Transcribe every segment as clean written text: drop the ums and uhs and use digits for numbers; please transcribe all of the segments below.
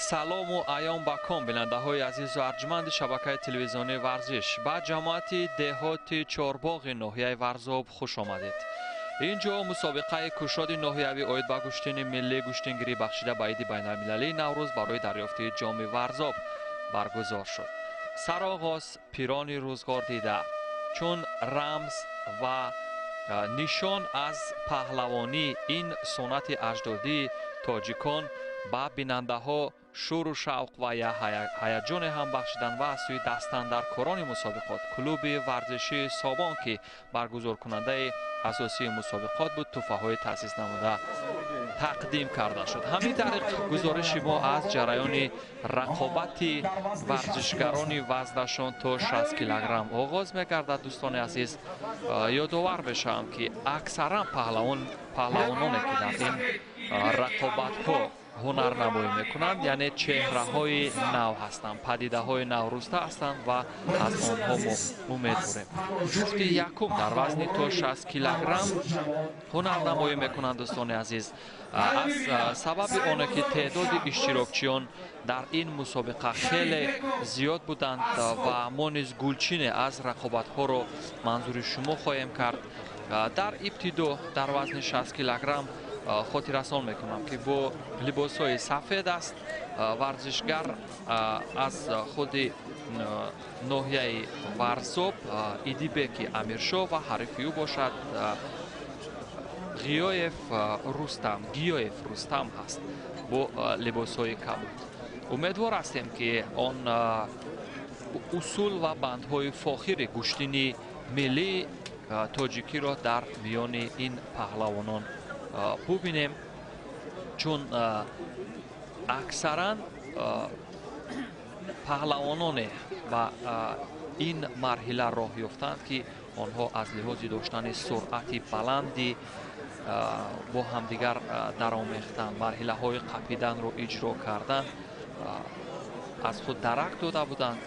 Салому аём ба ком, бинандаҳои азизу арҷманди шабакаи телевизионии Варзиш. Ба ҷамоати деҳоти Чорбоғи ноҳияи Варзоб хуш омадед. Ин ҷо мусобиқаи кушоди ноҳиявӣ оид ба гӯштини миллӣ гӯштингирӣ бахшида ба иди байналмилалии Наврӯз барои дарёфти ҷоми Варзоб баргузор шуд. Сароғоз пирони рӯзгор дида, чун рамз ва нишон аз паҳлавонӣ ин суннати аҷдодии тоҷикон ба бинандаҳо шӯру шавқ ва ҳаяҷоне ҳам бахшиданд ва аз сӯи дастандаркорони мусобиқот клуби варзишии Собон, ки баргузоркунандаи асосии мусобиқот буд, тӯҳфаҳои таъсис намуда тақдим карда шуд. Ҳамин тариқ гузориши мо аз ҷараёни рақобати варзишгарони вазнашон то 60 килограмм оғоз мегардад. Дӯстони азиз, ёдовар мешавам, ки аксаран паҳлавононе, ки дар ин рақобатҳо ҳунарнамоӣ мекунанд, яъне чеҳраҳои нав ҳастанд, падидаҳои наврӯста ҳастанд ва аз онҳо мо умед дорем. Ҷуфти якум дар вазни то 60 килограмм ҳунарнамоӣ мекунанд. Дӯстони азиз, аз сабаби оне ки теъдоди иштирокчиён дар ин мусобиқа хеле зиёд буданд ва мо низ гулчине аз рақобатҳоро манзури шумо хоҳем кард. Дар ибтидо дар вазни 60 килограмм хотиррасон мекунам, ки бо либосҳои сафед аст варзишгар аз худи ноҳияи Варзоб Идибеки Амиршоҳ ва ҳарифи ӯ бошад Ғиёев Рустам, Гиёев Рустам ҳаст бо либосҳои кабуд. Умедвор ҳастем, ки он усул ва бандҳои фохири гӯштини миллии тоҷикиро дар миёни ин паҳлавонон бубинем, чун аксаран паҳлавононе ба ин марҳила роҳ ёфтанд, ки онҳо аз лиҳози доштани суръати баланди бо ҳамдигар даромехтан, марҳилаҳои қапиданро иҷро кардан аз худ дарак дода буданд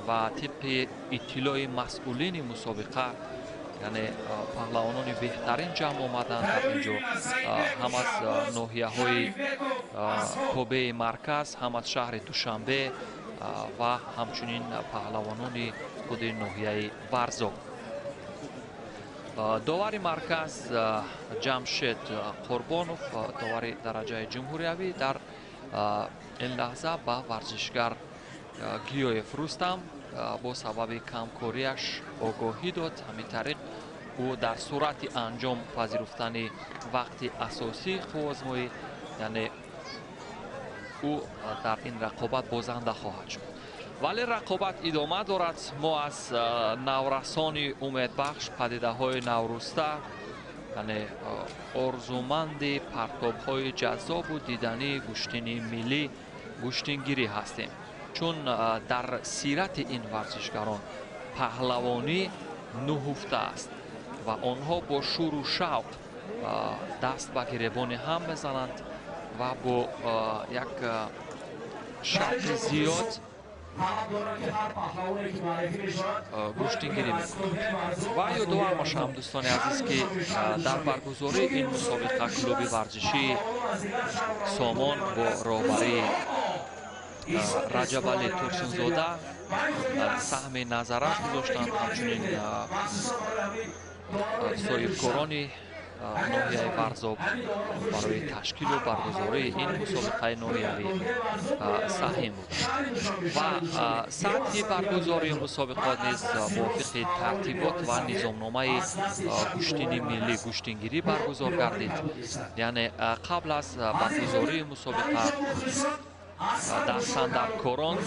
ва тибқи иттилои масъулини мусобиқа, яъне паҳлавонони беҳтарин ҷамъ омаданд дар ин ҷо, ҳам аз ноҳияҳои тобеи марказ, ҳам аз шаҳри Душанбе ва ҳамчунин паҳлавонони худи ноҳияи Варзоб. Довари марказ Ҷамшед Қурбонов, довари дараҷаи ҷумҳуриявӣ, дар ин лаҳза ба варзишгар Гиёев Рустам бо сабаби камкориаш огоҳӣ дод. Ҳамин тариқ ӯ дар сурати анҷом пазируфтани вақти асосии қувваозмоӣ, яъне ӯ дар ин рақобат бозанда хоҳад шуд. Вале рақобат идома дорад. Мо аз наврасони умедбахш, падидаҳои наврӯста, яъне орзуманди партобҳои ҷаззобу дидании гӯштини миллӣ гӯштингирӣ ҳастем, чун дар сирати ин варзишгарон паҳлавонӣ нуҳуфта аст ва онҳо бо шӯру шавқ даст ба гиребони ҳам мезананд ва бо як шавқи зиёд гӯштингирӣ мекунанд. Ва ёдовар бошам, дӯстони азиз, ки дар баргузории ин мусобиқа клуби варзишии Сомон бо роҳбарии Раҷабалӣ Турсунзода саҳми назаррас гузоштанд. Ҳамчунин соҳибкорони ноҳияи Варзоб барои ташкилу баргузории ин мусобиқаи ноҳиявӣ саҳим буданд ва сатҳи баргузории мусобиқот низ мувофиқи тартибот ва низомномаи гӯштини миллӣ гӯштингирӣ баргузор гардид. Яъне қабл аз баргузории мусобиқа дастандаркорон,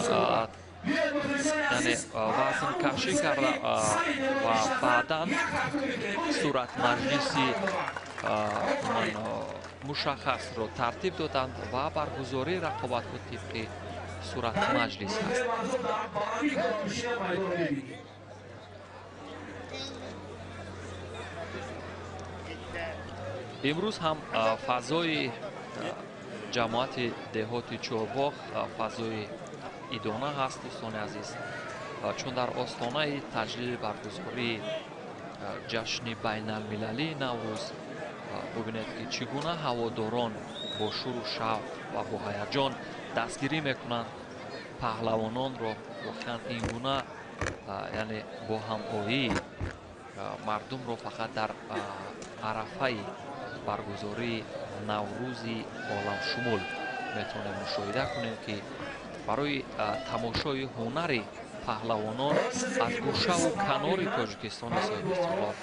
яъне вазнкашӣ карда ва баъдан суратмаҷлиси мушаххасро тартиб доданд ва баргузории рақобатҳо тибқи суратмаҷлис аст. Имрӯз ҳам фазои ҷамоати деҳоти Чорбоғ фазои идона ҳаст, дӯстони азиз, чун дар остонаи таҷлили баргузории ҷашни байналмилалии Наврӯз бубинед, ки чӣ гуна ҳаводорон Бо шуру шавқ ва бо ҳаяҷон дастгирӣ мекунанд паҳлавононро. Воқеан ин гуна, яъне бо ҳамоҳӣ мардумро фақат дар арафаи баргузории Наврӯзи оламшумул метавонем мушоҳида кунем, ки барои тамошои ҳунари паҳлавонон аз гӯшаву канори Тоҷикистони соҳибистиқлол,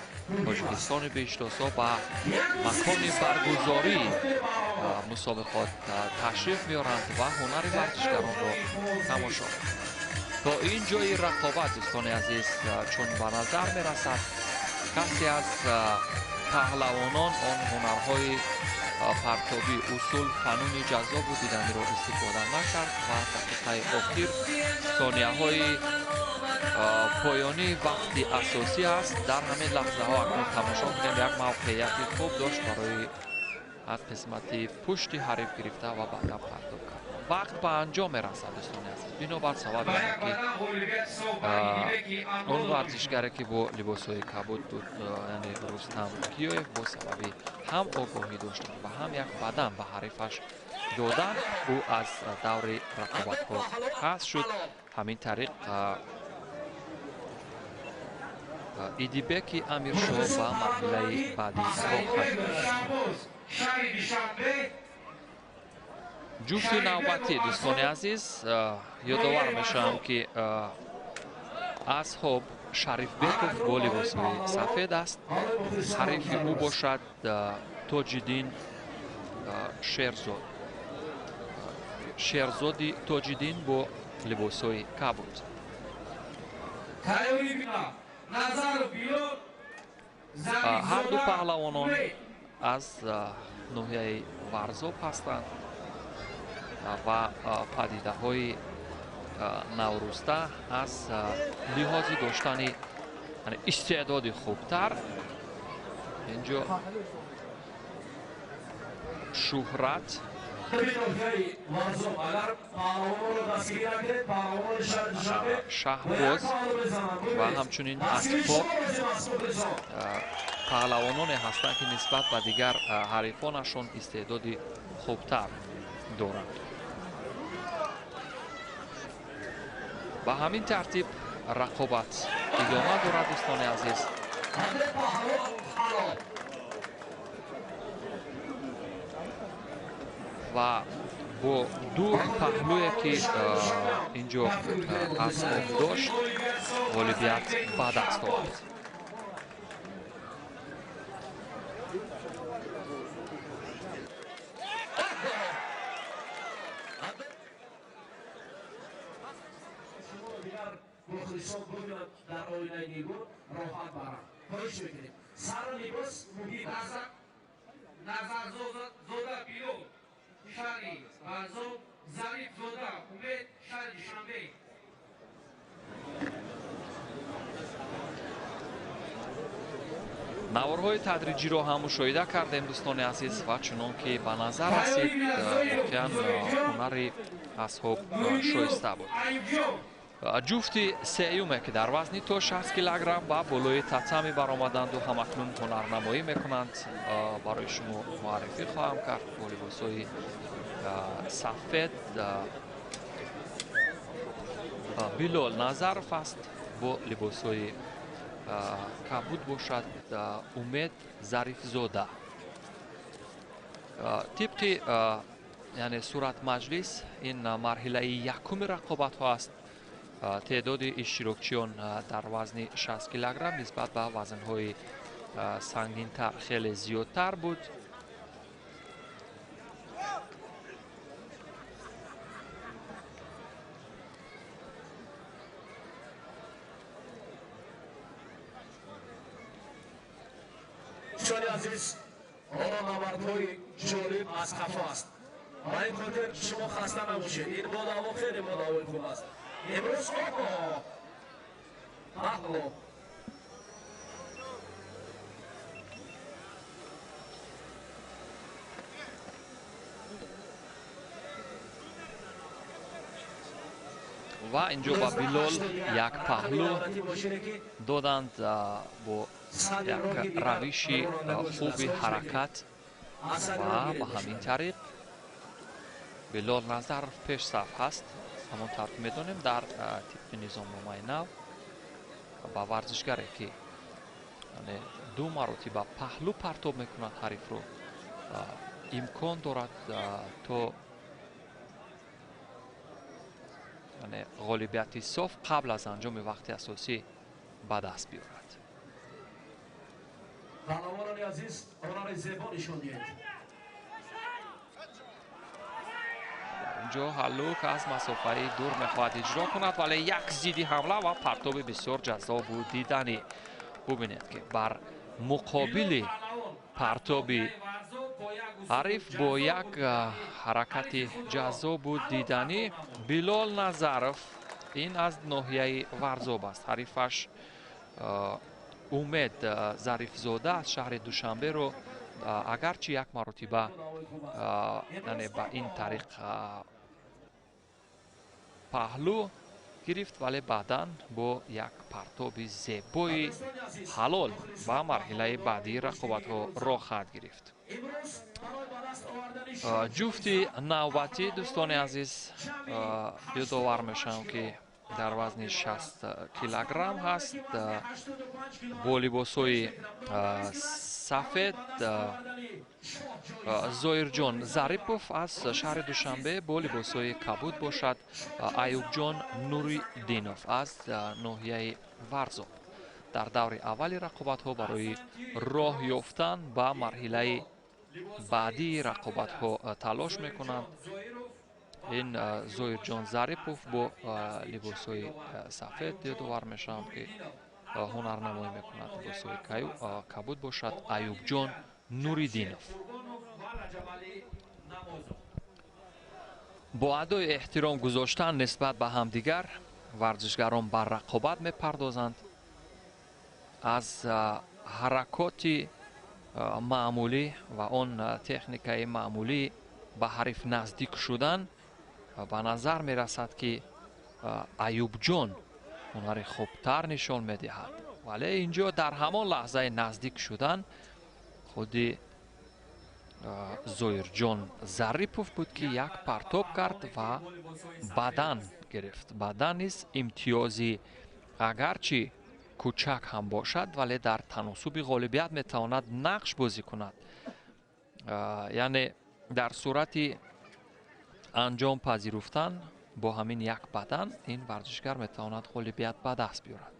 Тоҷикистони беиштосо ба макони баргузории мусобиқот ташриф меоранд ва ҳунари варзишгаронро тамошо мекунанд. То ин ҷои рақобат, дӯстони азиз, чун ба назар мерасад, касе аз паҳлавонон он ҳунарҳои партобӣ, усул, фануни ҷаззобу диданиро истифода накард ва дақиқаи охир, сонияҳои поёнии вақти асосӣ аст. Дар ҳамин лаҳзаҳо акнун тамошо кунем, як мавқеияти хуб дошт барои аз қисмати пушти ҳариф гирифта ва баъдан партоб кард. Вақт ба анҷом мерасад, дӯстони азиз. Бинобар сабаби он ки он варзишгаре ки бо либосҳои кабуд буд, яъне Рустам Киёев, бо сабаби ҳам огоҳӣ доштан ва ҳам як бадан ба ҳарифаш додан, ӯ аз даври рақобатҳо ҳазф шуд. Ҳамин тариқ Идибеки Амиршоҳ ба марҳилаи баъдӣ роҳ ёфт. Ҷуфти навбатӣ, дӯстони азиз, ёдовар мешавам, ки Асҳоб Шарифбеков бо либосҳои сафед аст. Ҳарифи ӯ бошад Тоҷиддин Шерзод, Шерзоди Тоҷиддин бо либосҳои кабуд. Ҳарду паҳлавонон аз ноҳияи Варзоб ҳастанд ва падидаҳои наврӯзта аз лиҳози доштани истеъдоди хубтар инҷо шӯҳрат Шаҳбоз ва ҳамчунин Асфор паҳлавононе ҳастанд, ки нисбат ба дигар ҳарифонашон истеъдоди хубтар доранд. Ба ҳамин тартиб рақобат идома дорад, дӯстони азиз. Ва бо ду паҳлӯе ки инҷо Асҳоб дошт, ғолибият ба даст овард. Дар оинаи нигоҳ роҳат баранд. Хоҳиш мекунем. Сару либос муҳим аст. Назарзода Билол, шаҳри Варзоб, Зарифзода Умед, шаҳри Душанбе. Наворҳои тадриҷиро ҳам мушоҳида кардем, дӯстони азиз, ва чунон ки ба назар расид, воқеан ҳунари Асҳоб шоиста буд. Ҷуфти сеюме ки дар вазни то 60 килограмм ба болои татами баромаданду ҳамакнун ҳунарнамоӣ мекунанд, барои шумо муаррифӣ хоҳам кард. Бо либосҳои сафед Билол Назаров аст, бо либосҳои кабуд бошад Умед Зарифзода. Тибқи яъне суратмаҷлис ин марҳилаи якуми рақобатҳо аст. Теъдоди иштирокчиён дар вазни 60 килограмм нисбат ба вазнҳои сангинтар хеле зиёдтар буд. Дӯстони азиз, ҳоло набардҳои ҷолиб аз қафо аст. Ба ин хотир шумо хаста набошед. Ин бодаво хеле бодавои хуб аст. Имрӯз паҳло ва инҷо ба Билол як паҳлӯ доданд бо як равиши хуби ҳаракат ва ба ҳамин тариқ Билол Назаров пешсаф ҳаст. Ҳамон тавр ки медонем, дар тибқи низомномаи нав ба варзишгаре ки ду маротиба паҳлӯ партоб мекунад ҳарифро, имкон дорад то ғолибияти соф қабл аз анҷоми вақти асосӣ ба даст биёрад. Паҳлавонони азиз, ҳунари зебо нишон диҳед. Дар инҷо ҳаллук аз масофаи дур мехоҳад иҷро кунад, вале як зидди ҳамла ва партоби бисёр ҷаззобу диданӣ. Бубинед ки бар муқобили партоби ҳариф бо як ҳаракати ҷаззобу диданӣ Билол Назаров, ин аз ноҳияи Варзоб аст. Ҳарифаш Умед Зарифзода аз шаҳри Душанберо агарчи як маротиба ба ин тариқ паҳлӯ гирифт, вале баъдан бо як партоби зебои ҳалол ба марҳилаи баъдии рақобатҳо роҳ хоҳад гирифт. Ҷуфти навбатӣ, дӯстони азиз, ёдовар мешавам ки дар вазни 60 килограмм ҳаст, бо либосҳои сафед Зоирҷон Зарипов аз шаҳри Душанбе, бо либосҳои кабуд бошад Аюбҷон Нуриддинов аз ноҳияи Варзоб. Дар даври аввали рақобатҳо барои роҳ ёфтан ба марҳилаи баъдии рақобатҳо талош мекунанд. Ин Зоирҷон Зарипов бо либосҳои сафед, ёдовар мешавам ки ҳунарнамоӣ мекунад, либосҳои кабуд бошад Аюбҷон Нуриддинов. Бо адои эҳтиром гузоштан нисбат ба ҳамдигар варзишгарон бар рақобат мепардозанд. Аз ҳаракоти маъмулӣ ва он техникаи маъмулӣ ба ҳариф наздик шудан ба назар мерасад ки Аюбҷон ҳунари хубтар нишон медиҳад, вале инҷо дар ҳамон лаҳзаи наздик шудан худи Зоирҷон Зарипов буд ки як партоб кард ва бадан гирифт. Бадан низ имтиёзи агарчи кӯчак ҳам бошад, вале дар таносуби ғолибият метавонад нақш бозӣ кунад. Яъне дар сурати анҷом пазируфтан бо ҳамин як бадан ин варзишгар метавонад ғолибият ба даст биёрад.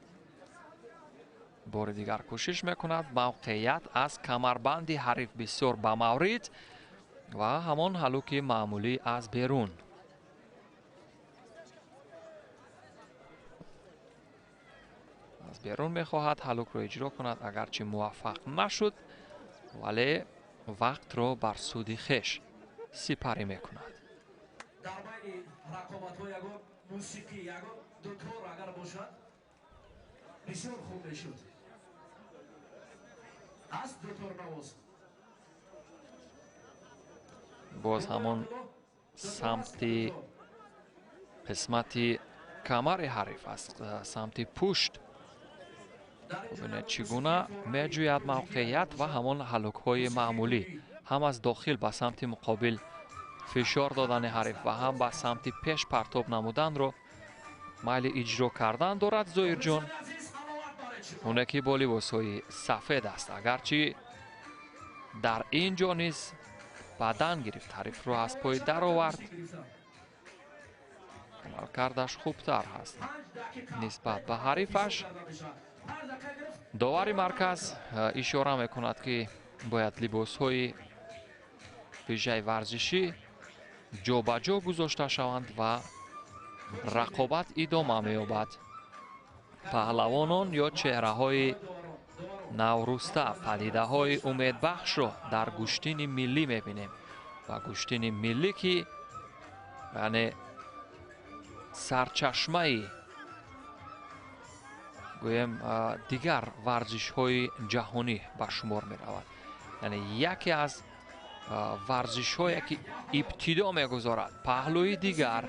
Бори дигар кӯшиш мекунад, мавқеият аз камарбанди ҳариф бисёр ба маврид ва ҳамон ҳаллуки маъмулӣ аз берун. Аз берун мехоҳад ҳаллукро иҷро кунад, агарчи муваффақ нашуд, вале вақтро бар суди хеш сипарӣ мекунад. Дар байни рақобатҳо ягон мусиқӣ, ягон дутор агар бошад, бисёр хуб мешуд. Аз дуторнавоз боз ҳамон самти қисмати камари ҳариф, аз самти пушт. Бубинед чӣ гуна меҷӯяд мавқеият ва ҳамон ҳаллукҳои маъмулӣ, ҳам аз дохил ба самти муқобил фишор додани ҳариф ва ҳам ба самти пеш партоб намуданро майли иҷро кардан дорад Зоирҷон. Оне ки бо либосҳои сафед аст, агарчи дар ин ҷо низ бадан гирифт, ҳарифро аз пой даровард. Амалкардаш хубтар ҳаст нисбат ба ҳарифаш. Довари марказ ишора мекунад ки бояд либосҳои вижаи варзишӣ ҷобаҷо гузошта шаванд ва рақобат идома меёбад. Паҳлавонон ё чеҳраҳои навруста, падидаҳои умедбахшро дар гӯштини миллӣ мебинем ва гӯштини миллӣ ки яъне сарчашмаи гӯем дигар варзишҳои ҷаҳонӣ ба шумор меравад. Яъне яке аз варзишҳое ки ибтидо мегузорад паҳлӯи дигар.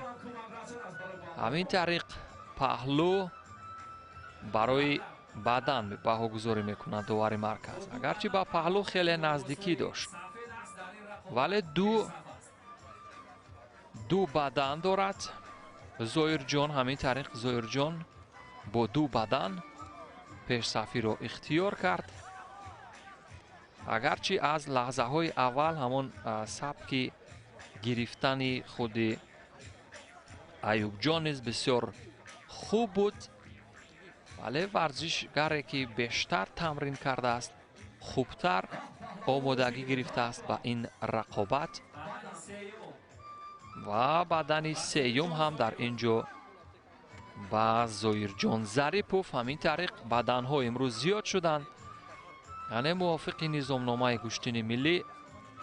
Ҳамин тариқ паҳлӯ барои бадан баҳогузорӣ мекунад довари марказ. Агарчи ба паҳлӯ хеле наздикӣ дошт, вале Ду бадан дорад Зоирҷон. Ҳамин тариқ Зоирҷон бо ду бадан пешсафиро ихтиёр кард. Агарчи аз лаҳзаҳои аввал ҳамон сабки гирифтани худи Аюбҷон низ бисёр хуб буд, вале варзишгаре ки бештар тамрин кардааст, хубтар омодагӣ гирифтааст ба ин рақобат ва бадани сеюм ҳам дар ин ҷо ба Зоирҷон Зарипов. Ҳамин тариқ баданҳо имрӯз зиёд шуданд. Яъне мувофиқи низомномаи гӯштини миллӣ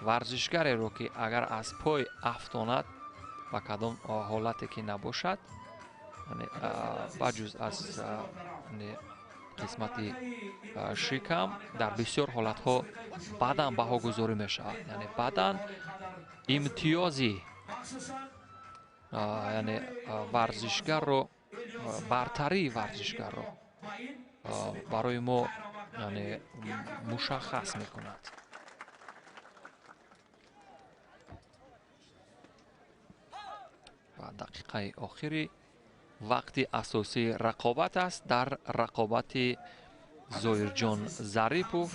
варзишгареро ки агар аз пой афтонад ба кадом ҳолате ки набошад, ба ҷуз аз қисмати шикам, дар бисёр ҳолатҳо бадан баҳогузорӣ мешавад. Яъне бадан имтиёзи яъне варзишгарро, бартарии варзишгарро барои мо яъне мушаххас мекунад. Ва дақиқаи охири вақти асосии рақобат аст. Дар рақобати Зоирҷон Зарипов,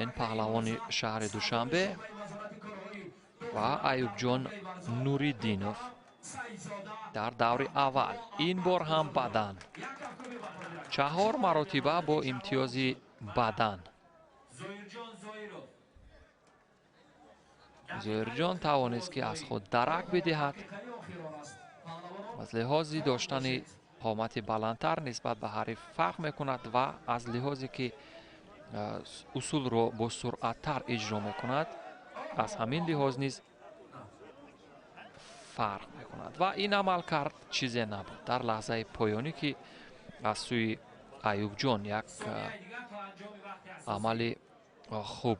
ин паҳлавони шаҳри Душанбе, ва Аюбҷон Нуриддинов дар даври аввал. Ин бор ҳам бадан, 4 маротиба бо имтиёзи бадан Зоирҷон тавонист ки аз худ дарак бидиҳад. Аз лиҳози доштани қомати баландтар нисбат ба ҳариф фарқ мекунад ва аз лиҳозе ки усулро бо суръаттар иҷро мекунад, аз ҳамин лиҳоз низ фарқ мекунад. Ва ин амал кард чизе набуд. Дар лаҳзаи поёнӣ ки аз сӯи Аюбҷон як амали хуб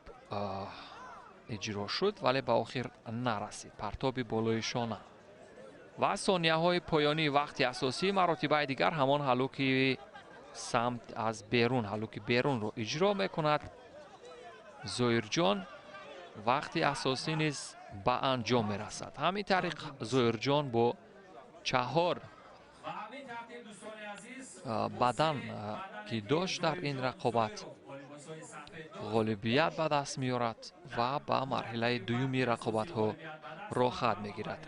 иҷро шуд, вале ба охир нарасид. Партоби болои шона ва сонияҳои поёнии вақти асосӣ маротибаи дигар ҳамон ҳалуки самт аз берун, ҳалуки берунро иҷро мекунад Зоирҷон. Вақти асосӣ низ ба анҷом мерасад. Ҳамин тариқ Зоирҷон бо 4 бадан ки дошт дар ин рақобат ғолибият ба даст меорад ва ба марҳилаи дуюми рақобатҳо роҳхат мегирад.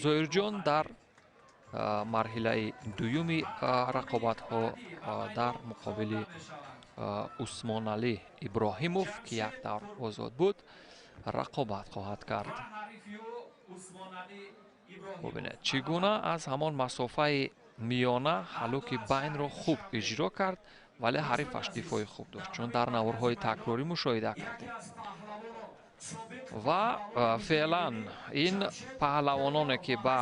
Зоирҷон дар марҳилаи дуюми рақобатҳо дар муқобили Усмоналӣ Иброҳимов, ки як давр озод буд, рақобат хоҳад кард. Бубинед, чӣ гуна аз ҳамон масофаи миёна ҳалуки байнро хуб иҷро кард, вале ҳарифаш дифои хуб дошт, чун дар наворҳои такрорӣ мушоҳида кардем. Ва феълан ин паҳлавононе ки ба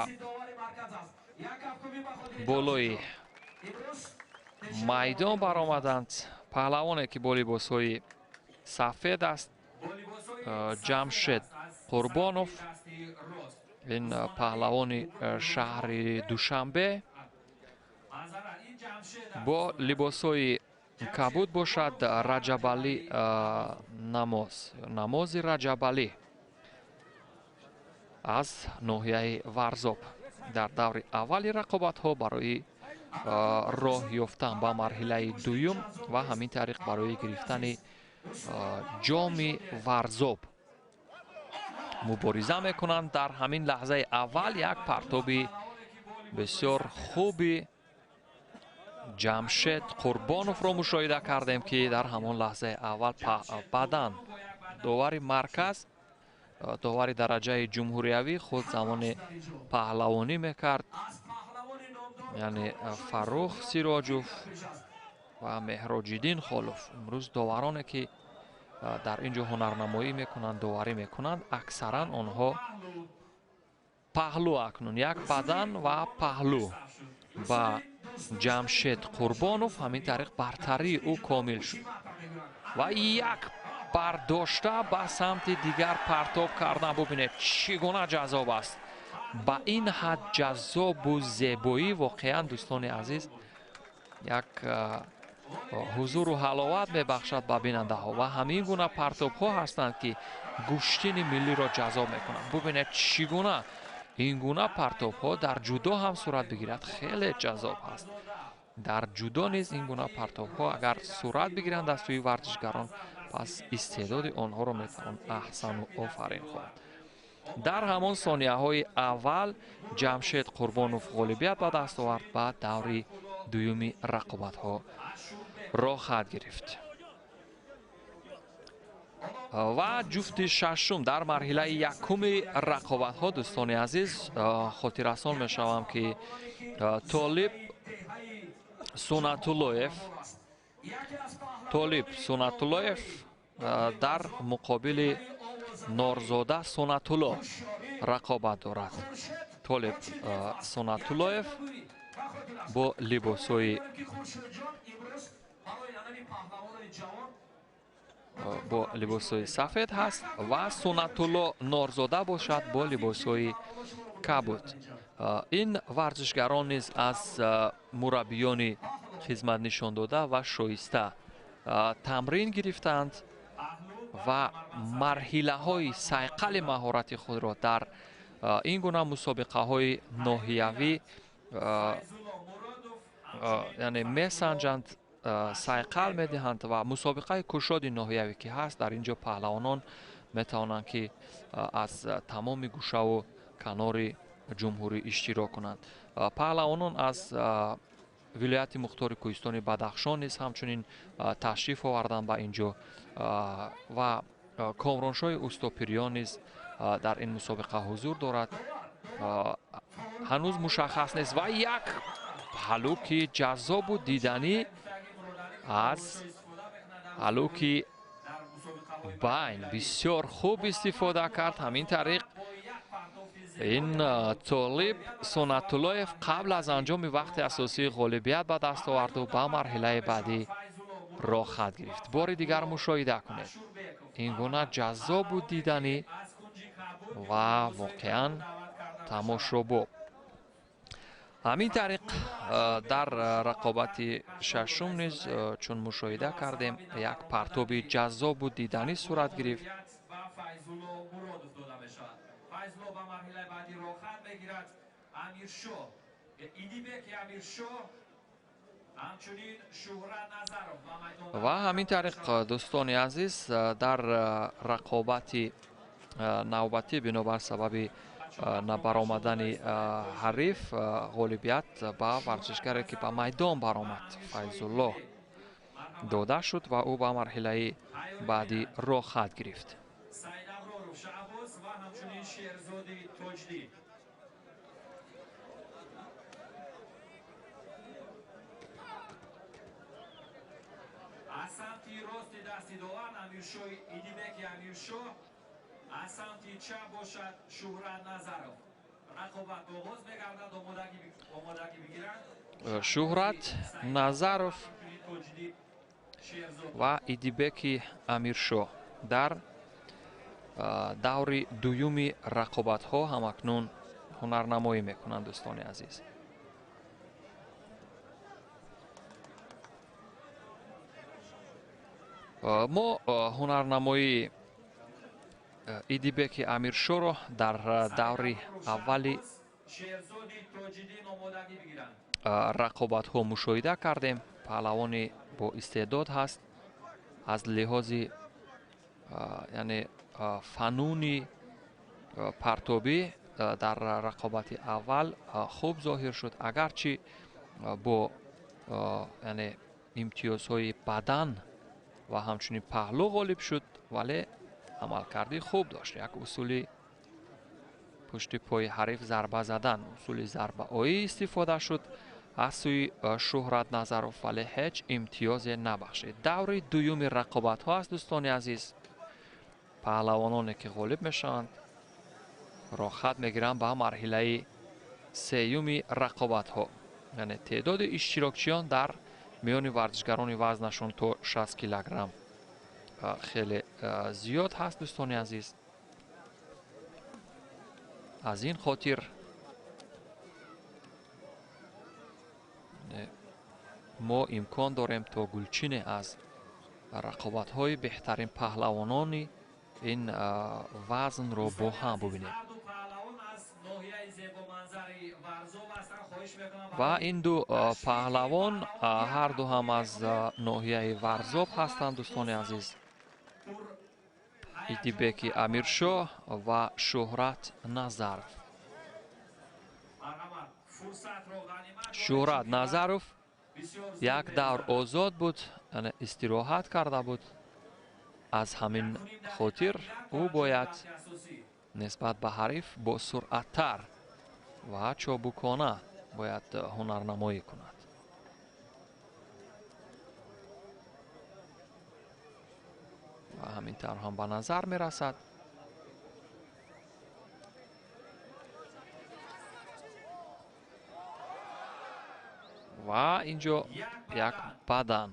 болои майдон баромаданд, паҳлавоне ки бо либосҳои сафед аст, Ҷамшед Қурбонов, ин паҳлавони шаҳри Душанбе, бо либосҳои кабуд бошад Раҷабалӣ Намоз, Намози Раҷабалӣ аз ноҳияи Варзоб. Дар даври аввали рақобатҳо барои роҳ ёфтан ба марҳилаи дуюм ва ҳамин тариқ барои гирифтани ҷоми Варзоб мубориза мекунанд. Дар ҳамин лаҳзаи аввал як партоби бисёр хуби Ҷамшед Қурбоновро мушоҳида кардем, ки дар ҳамон лаҳзаи аввал бадан довари марказ, довари дараҷаи ҷумҳуриявӣ худ замони паҳлавонӣ мекард, яъне Фаррух Сироҷов ва Меҳроҷиддин Холов. Имрӯз довароне ки дар ин ҷо ҳунарнамоӣ мекунанд, доварӣ мекунанд, аксаран онҳо паҳлӯ акнун як бадан ва паҳлӯ ба Ҷамшед Қурбонов. Ҳамин тариқ бартарии ӯ комил шуд ва як бардошта ба самти дигар партоб кардан. Бубинед, чӣ гуна ҷаззоб аст. Ба ин ҳад ҷаззобу зебоӣ воқеан, дӯстони азиз, як ҳузуру ҳаловат мебахшад ба бинандаҳо ва ҳамин гуна партобҳо ҳастанд, ки гӯштини миллиро ҷаззоб мекунанд. Бубинед, чӣ гуна Ин гуна партобҳо дар ҷудо ҳам сурат бигирад, хеле ҷаззоб ҳаст. Дар ҷудо низ ин гуна партобҳо агар сурат бигиранд аз сӯи варзишгарон, пас истеъдоди онҳоро метавон аҳсану офарин хонд. Дар ҳамон сонияҳои аввал Ҷамшед Қурбонов ғолибият ба даст овард, ба даври дуюми рақобатҳо роҳхат гирифт. Ва ҷуфти шашум дар марҳилаи якуми рақобатҳо, дӯстони азиз, хотиррасон мешавам, ки Толиб Сунатуллоев дар муқобили Норзода Сунатулло рақобат дорад. Толиб Сунатуллоев бо либосҳои сафед ҳаст ва Сунатулло Норзода бошад бо либосҳои кабуд. Ин варзишгарон низ аз мураббиёни хизмат нишондода ва шоиста тамрин гирифтанд ва марҳилаҳои сайқали маҳорати худро дар ин гуна мусобиқаҳои ноҳиявӣ, яъне месанҷанд, сайқал медиҳанд. Ва мусобиқаи кушоди ноҳиявӣ ки ҳаст, дар ин ҷо паҳлавонон метавонанд, ки аз тамоми гӯшаву канори ҷумҳурӣ иштирок кунанд. Паҳлавонон аз вилояти мухтори кӯҳистони Бадахшон низ ҳамчунин ташриф оварданд ба ин ҷо ва Комроншоҳи Устопириён низ дар ин мусобиқа ҳузур дорад. Ҳанӯз мушаххас нест. Ва як ҳалуки ҷаззобу диданӣ аз ҳалуки байн бисёр хуб истифода кард. Ҳамин тариқ ин Толиб Сунатуллоев қабл аз анҷоми вақти асосии ғолибият ба даст оварду ба марҳилаи баъдӣ роҳхат гирифт. Бори дигар мушоҳида кунед, ин гуна ҷаззобу диданӣ ва воқеан тамошобоб. Ҳамин тариқ дар рақобати шашум низ, чун мушоҳида кардем, як партоби ҷаззобу диданӣ сурат гирифт. Файзулло ба марҳилаи баъдӣ роҳхат мегирад. Амиршоҳ, Идибеки Амиршоҳ, ҳамчунин Шуҳрат Назаров ба майдон. Ва ҳамин тариқ, дӯстони азиз, дар рақобати навбатӣ бинобар сабаби набаромадани ҳариф ғолибият ба варзишгаре, ки ба майдон баромад, Файзулло дода шуд ва ӯ ба марҳилаи баъдӣ роҳхат гирифт. Саидаброров Шаҳбоз ва ҳамчунин Шерзоди Тоҷдин. Аз самти рости дасти довар Амиршоҳ, Идибеки Амиршоҳ, аз самти чап бошад Шуҳрат Назаров. Рақобат оғоз мегардад, омодагӣ бигиранд. Шуҳрат Назаров Тоҷдин, Шерзод ва Идибеки Амиршоҳ дар даври дуюми рақобатҳо ҳамакнун ҳунарнамоӣ мекунанд, дӯстони азиз. Мо ҳунарнамоии Идибеки Амиршоҳро дар даври аввали Шерзоди Тоҷиддин омодагӣ бигиранд. рақобатҳо мушоҳида кардем. Паҳлавони бо истеъдод ҳаст аз лиҳози, яъне, фануни партобӣ. Дар рақобати аввал хуб зоҳир шуд, агарчи бо, яъне, имтиёзҳои бадан ва ҳамчунин паҳлӯ ғолиб шуд, вале амалкарди хуб дошт. Як усули пушти пои ҳариф зарба задан, усули зарбаоӣ истифода шуд аз сӯи Шуҳрат Назаров, вале ҳеҷ имтиёзе набахшид. Даври дуюми рақобатҳо аст, дӯстони азиз. Паҳлавононе, ки ғолиб мешаванд, роҳхат мегиранд ба марҳилаи сеюми рақобатҳо, яъне теъдоди иштирокчиён дар миёни варзишгарони вазнашон то 60 килограмм хеле зиёд ҳаст, дӯстони азиз. Аз ин хотир мо имкон дорем, то гулчине аз рақобатҳои беҳтарин паҳлавонони ин вазнро бо ҳам бубинем. Ҳарду паҳлавон аз ноҳияи Ва ин ду паҳлавон ҳар ду ҳам аз ноҳияи Варзоб ҳастанд, дӯстони азиз. Идибеки Амиршоҳ ва Шӯҳрат Назаров. Шӯҳрат Назаров як давр озод буд, истироҳат карда буд. Аз ҳамин хотир ӯ бояд нисбат ба ҳариф бо суръаттар ва чобукона бояд ҳунарнамоӣ кунад. Ва ҳамин тавр ҳам ба назар мерасад. Ва инҷо як бадан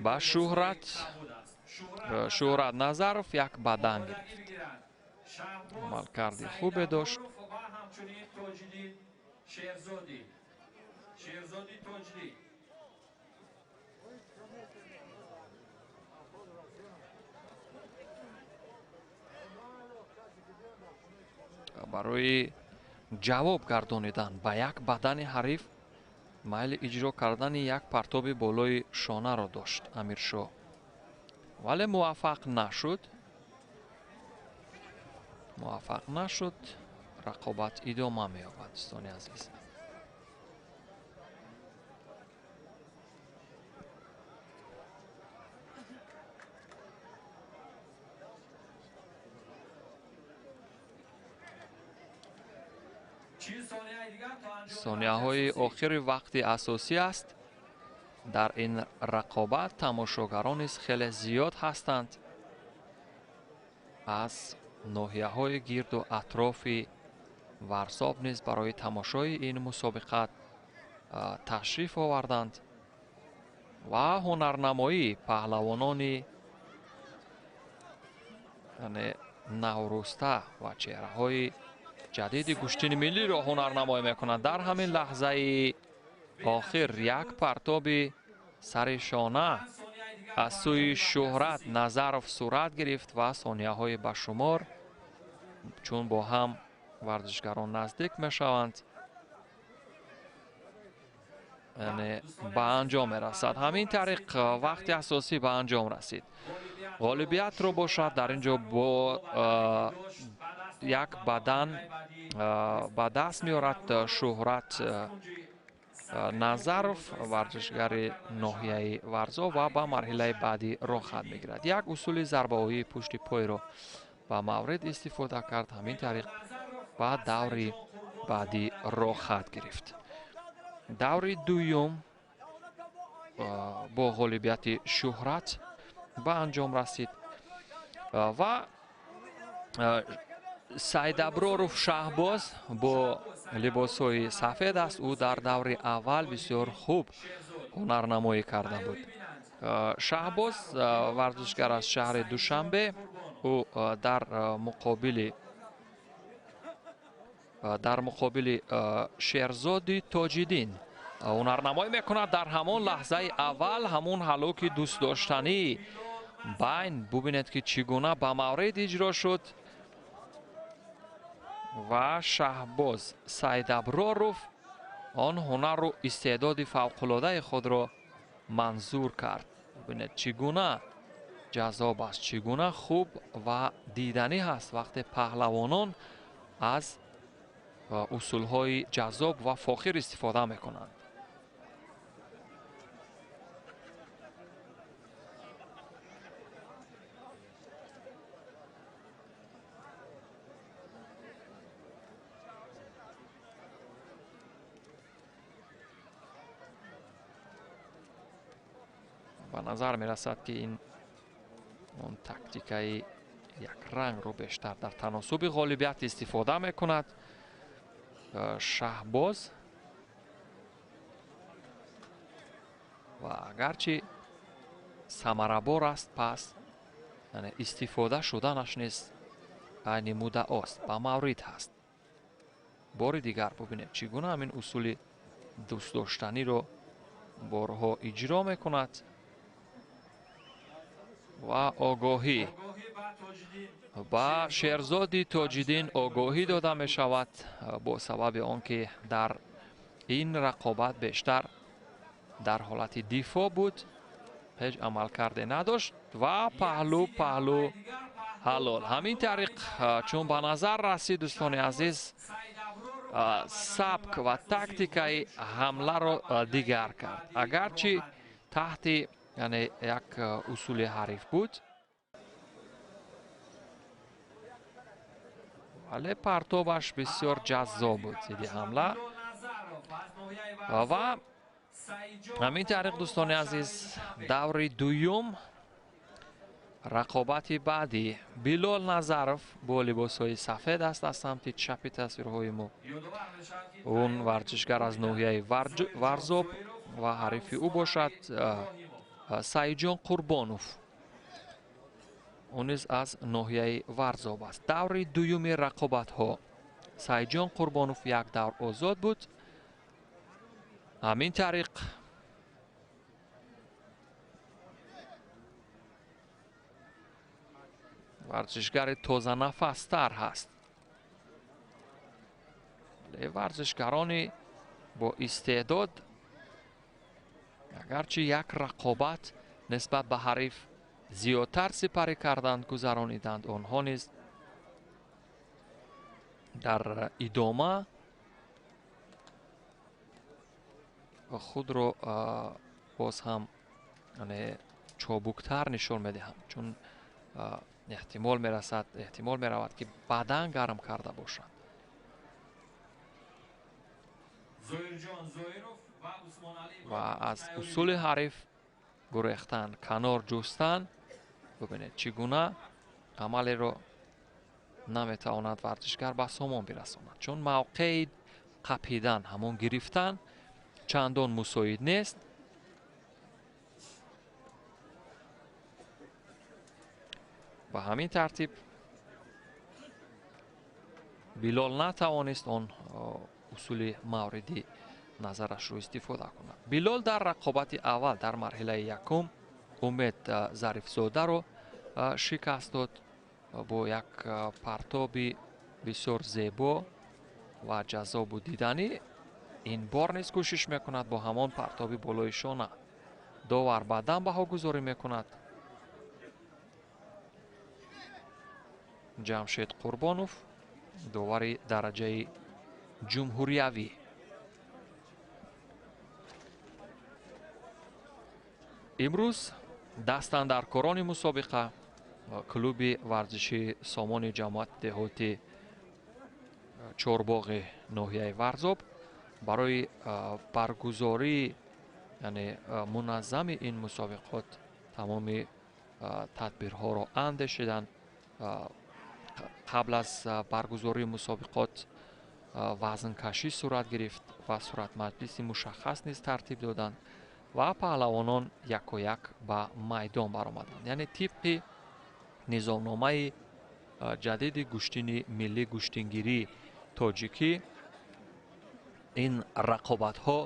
ба Шӯҳрат Назаров як бадан гирифт. Амалкарди хубе дошт. Барои ҷавоб гардонидан ба як бадани ҳариф майли иҷро кардани як партоби болои шонаро дошт Амиршоҳ, вале муваффақ нашуд. Муваффақ нашуд. Рақобат идома меёбад, дӯстони азиз. Сонияҳои охири вақти асосӣ аст. Дар ин рақобат тамошогарон низ хеле зиёд ҳастанд. Аз ноҳияҳои гирду атрофи Варзоб низ барои тамошои ин мусобиқа ташриф оварданд ва ҳунарнамоии паҳлавонони наврӯста ва чеҳраҳои ҷадиди гӯштини миллиро ҳунарнамоӣ мекунанд. Дар ҳамин лаҳзаи охир як партоби сари шона аз сӯи Шӯҳрат Назаров сурат гирифт ва сонияҳои ба шумор чун бо ҳам варзишгарон наздик мешаванд, яъне ба анҷом мерасад. Ҳамин тариқ вақти асосӣ ба анҷом расид. Ғолибиятро бошад дар ин ҷо бо як бадан ба даст меорад Шӯҳрат Назаров, варзишгари ноҳияи Варзоб, ва ба марҳилаи баъдӣ роҳхат мегирад. Як усули зарбаҳои пушти пойро ба маврид истифода кард. Ҳамин тариқ ба даври баъдӣ роҳхат гирифт. Даври дуюм бо ғолибияти Шӯҳрат ба анҷом расид ва Сайдаброров Шаҳбоз бо либосҳои сафед аст. Ӯ дар даври аввал бисёр хуб ҳунарнамоӣ карда буд. Шаҳбоз варзишгар аз шаҳри Душанбе. Ӯ дар муқобили Шерзоди Тоҷиддин ҳунарнамоӣ мекунад. Дар ҳамон лаҳзаи аввал ҳамон ҳалоки дӯстдоштании байн бубинед, ки чӣ гуна ба маврид иҷро шуд ва Шаҳбоз Сайдаброров он ҳунару истеъдоди фавқулодаи худро манзур кард. Бубинед, чӣ гуна ҷаззоб аст, чӣ гуна хуб ва диданӣ ҳаст вақте паҳлавонон аз усулҳои ҷаззоб ва фохир истифода мекунанд. Ба назар мерасад, ки ин он тактикаи якрангро бештар дар таносуби ғолибият истифода мекунад Шаҳбоз. Ва агарчи самарабор аст, пас истифода шуданаш низ айни муддаост, ба маврид ҳаст. Бори дигар бубинед, чӣ гуна ҳамин усули дӯстдоштаниро борҳо иҷро мекунад ва огоҳӣ ба Шерзоди Тоҷиддин огоҳӣ дода мешавад бо сабаби он ки дар Ин рақобат бештар дар ҳолати дифоъ буд, ҳеҷ амалкарде надошт ва паҳлӯ паҳлӯ ҳалол. Ҳамин тариқ, чун ба назар расид, дӯстони азиз, сабк ва тактикаи ҳамларо дигар кард. Агарчи таҳти яъне як усули ҳариф буд, вале партобаш бисёр ҷаззоб буд зидди ҳамла. Ва ҳамин тариқ, дӯстони азиз, даври дуюм, рақобати баъдӣ. Билол Назаров бо либосҳои сафед аст аз самти чапи тасвирҳои мо. Он варзишгар аз ноҳияи Варзоб ва ҳарифи ӯ бошад Саидҷон Қурбонов. Ӯ низ аз ноҳияи Варзоб аст. Даври дуюми рақобатҳо. Саидҷон Қурбонов як давр озод буд. Ҳамин тариқ варзишгари тозанафастар ҳаст. Вале варзишгарони бо истеъдод агарчи як рақобат нисбат ба ҳариф зиёдтар сипарӣ карданд, гузарониданд, онҳо низ дар идома худро боз ҳам чобуктар нишон медиҳанд, чун эҳтимол мерасад, эҳтимол меравад, ки бадан гарм карда бошанд. Ва аз усули ҳариф гурехтан, канор ҷустан, бубинед чӣ гуна амалеро наметавонад варзишгар ба сомон бирасонад, чун мавқеи қапидан, ҳамон гирифтан чандон мусоид нест. Ба ҳамин тартиб Билол натавонист он усули мавриди назарашро истифода кунад. Билол дар рақобати аввал дар марҳилаи якум Умед Зарифзодаро шикаст дод бо як партоби бисёр зебо ва ҷаззобу диданӣ. Ин бор низ кӯшиш мекунад бо ҳамон партоби болои шона. Довар баъдан баҳогузорӣ мекунад. Ҷамшед Қурбонов, довари дараҷаи ҷумҳуриявӣ. Имрӯз дастандаркорони мусобиқа клуби варзишии Сомони ҷамоати деҳоти Чорбоғи ноҳияи Варзоб барои баргузории яъне муназзами ин мусобиқот тамоми тадбирҳоро андешиданд. Қабл аз баргузории мусобиқот вазнкашӣ сурат гирифт ва суратмаҷлиси мушаххас низ тартиб доданд ва паҳлавонон якояк ба майдон баромаданд. Яъне тибқи низомномаи ҷадиди гӯштини миллӣ гӯштингирии тоҷикӣ ин рақобатҳо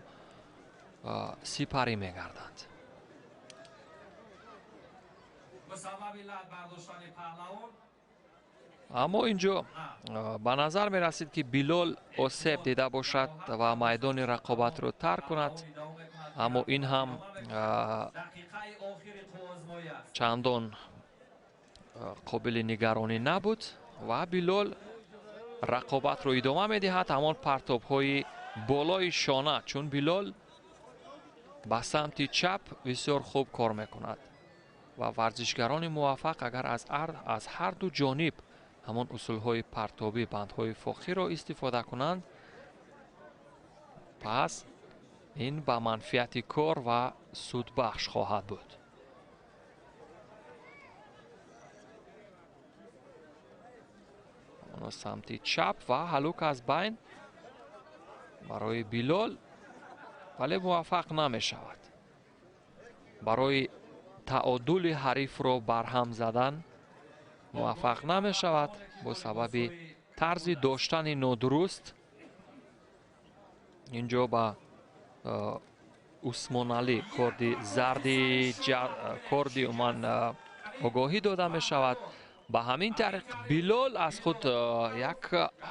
сипарӣ мегарданд. Аммо инҷо ба назар мерасид, ки Билол осеб дида бошад ва майдони рақобатро тарк кунад, аммо ин ҳам чандон қобили нигаронӣ набуд ва Билол рақобатро идома медиҳад. Ҳамон партобҳои болои шона, чун Билол ба самти чап бисёр хуб кор мекунад ва варзишгарони муваффақ агар аз ҳар ду ҷониб ҳамон усулҳои партобӣ, бандҳои фохиро истифода кунанд, пас ин ба манфиати кор ва судбахш хоҳад буд. Самти чап ва ҳалук аз байн барои Билол, вале муваффақ намешавад. Барои таодули ҳарифро барҳам задан муваффақ намешавад бо сабаби тарзи доштани нодуруст. Инҷо ба Усмоналӣ корди зарди корди уман огоҳӣ дода мешавад. Ба ҳамин тариқ Билол аз худ як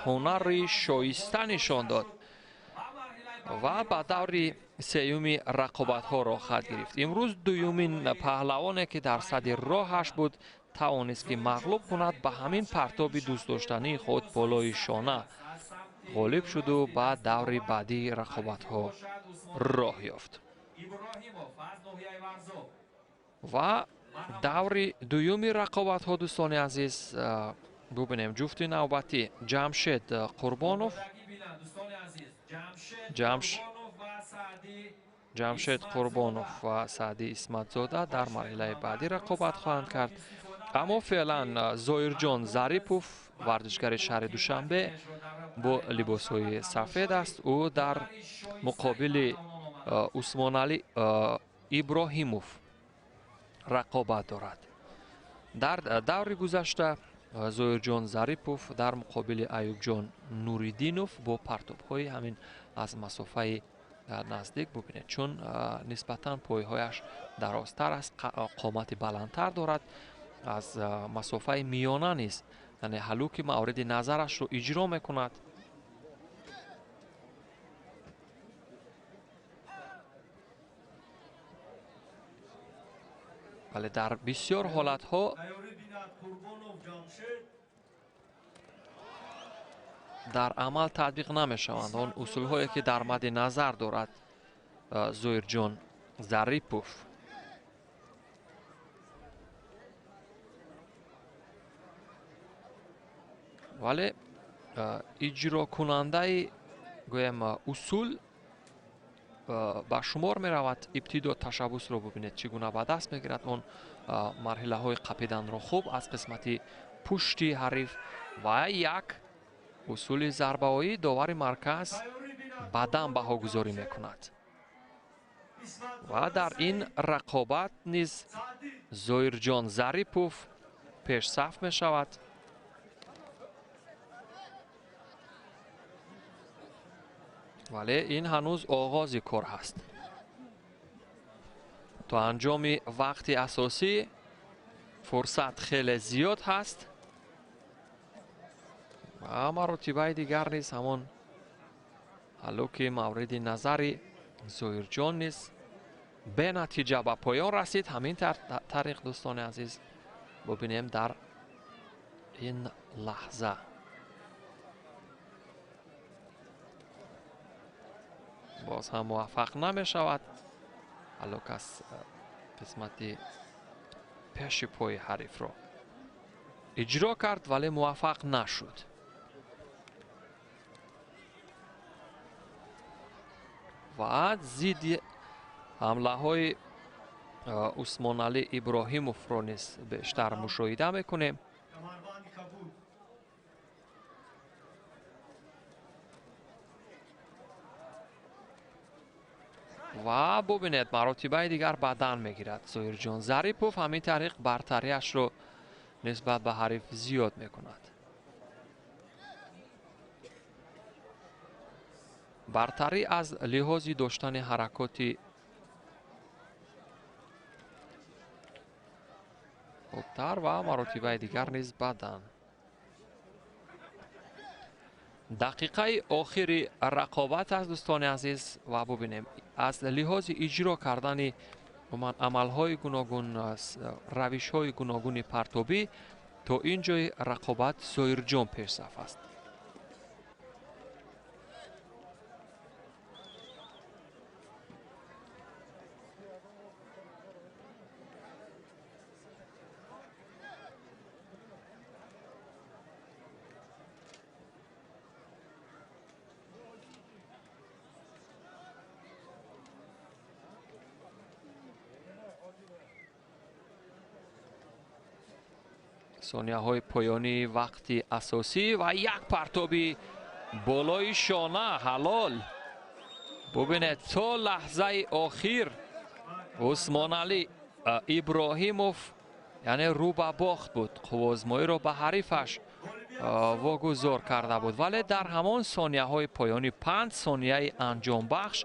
ҳунари шоиста нишон дод. Ва ба даври сеюми рақобатҳо роҳ гирифт. Имрӯз дуюмин паҳлавоне, ки дар сади роҳаш буд, тавонист, ки мағлуб кунад. Ба ҳамин партоби дӯстдоштании худ болои шона ғолиб шуду ба даври баъдии рақобатҳо роҳ ёфт. Ва даври дуюми рақобатҳо, дӯстони азиз, бубинем ҷуфти навбатӣ Ҷамшед Қурбонов, Ҷамшед Қурбонов ва Саъдӣ Исматзода дар марҳилаи баъдӣ рақобат хоҳанд кард. Аммо феълан Зоирҷон Зарипов, варзишгари шаҳри Душанбе, бо либосҳои сафед аст. Ӯ дар муқобили Усмоналӣ Иброҳимов рақобат дорад. Дар даври гузашта Зоирҷон Зарипов дар муқобили Аюбҷон Нуриддинов бо партобҳои ҳамин аз масофаи наздик, бубинед, чун нисбатан пойҳояш дарозтар аст, қомати баландтар дорад, аз масофаи миёна низ, яъне ҳалуки мавриди назарашро иҷро мекунад. Вале дар бисёр ҳолатҳо дар амал татбиқ намешаванд он усулҳое, ки дар мадди назар дорад Зоирҷон Зарипов. Вале иҷрокунандаи, гӯем, усул ба шумор меравад. Ибтидо ташаббусро бубинед, чӣ гуна ба даст мегирад. Он марҳилаҳои қапиданро хуб аз қисмати пушти ҳариф ва як усули зарбаоӣ довари марказ баъдан баҳогузорӣ мекунад. Ва дар ин рақобат низ Зоирҷон Зарипов пешсаф мешавад. Вале ин ҳанӯз оғози кор ҳаст. То анҷоми вақти асосӣ фурсат хеле зиёд ҳаст ва маротибаи дигар низ ҳамон ҳалуки мавриди назари Зоирҷон низ бенатиҷа ба поён расид. Ҳамин тариқ, дӯстони азиз, бубинем дар ин лаҳза боз ҳам муваффақ намешавад. Ҳалук аз қисмати пеши пои ҳарифро иҷро кард, вале муваффақ нашуд. Ва зидди ҳамлаҳои Усмоналӣ Иброҳимовро низ бештар мушоҳида мекунем. Ва бубинед, маротибаи дигар бадан мегирад Зоирҷон Зарипов. Ҳамин тариқ бартариашро нисбат ба ҳариф зиёд мекунад. Бартарӣ аз лиҳози доштани ҳаракоти хубтар ва маротибаи дигар низ бадан. Дақиқаи охири рақобат аст, дӯстони азиз, ва бубинем аз лиҳози иҷро кардани амалҳои гуногун, равишҳои гуногуни партобӣ то ин ҷои рақобат Зоирҷон пешсаф аст. Сонияҳои поёнии вақти асосӣ ва як партоби болои шона ҳалол. Бубинед, то лаҳзаи охир Усмоналӣ Иброҳимов, яъне рӯ ба бохт буд, қувваозмоиро ба ҳарифаш вогузор карда буд, вале дар ҳамон сонияҳои поёнӣ 5 сонияи анҷомбахш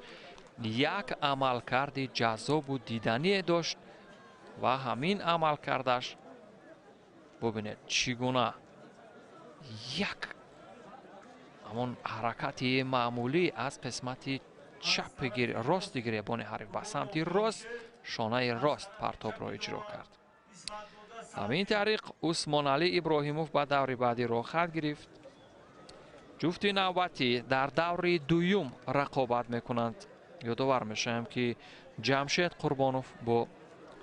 як амалкарди ҷаззобу дидание дошт ва ҳамин амалкардаш, бубинед, чӣ гуна як ҳамон ҳаракати маъмулӣ аз қисмати чапи рости гиребони ҳариф ба самти рост, шонаи рост партобро иҷро кард. Ҳамин тариқ Усмоналӣ Иброҳимов ба даври баъдӣ роҳхат гирифт. Ҷуфти навбатӣ дар даври дуюм рақобат мекунанд. Ёдовар мешавем, ки Ҷамшед Қурбонов бо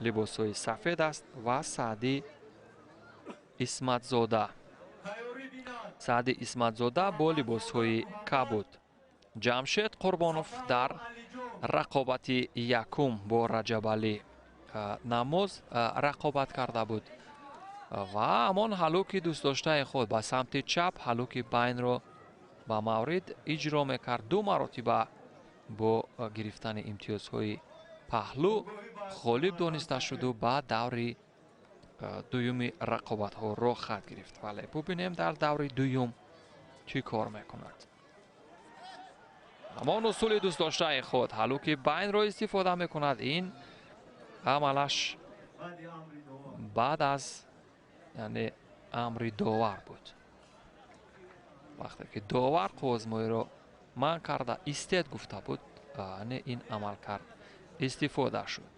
либосҳои сафед аст ва Саъдӣ Исматзода. Саъдӣ Исматзода бо либосҳои кабуд. Ҷамшед Қурбонов дар рақобати якум бо Раҷабалӣ Намоз рақобат карда буд ва ҳамон ҳалуки дӯстдоштаи худ ба самти чап ҳалуки байнро ба маврид иҷро мекард. Ду маротиба бо гирифтани имтиёзҳои паҳлӯ ғолиб дониста шуду ба даври дуюми рақобатҳо роҳ хат гирифт. Вале бубинем дар даври дуюм чӣ кор мекунад. Ҳамон усули дӯстдоштаи худ ҳалуки байнро истифода мекунад. Ин амалаш баъд аз яъне амри довар буд. Вақте ки довар қуввозмоиро манъ карда истед гуфта буд, яъне ин амалкард истифода шуд.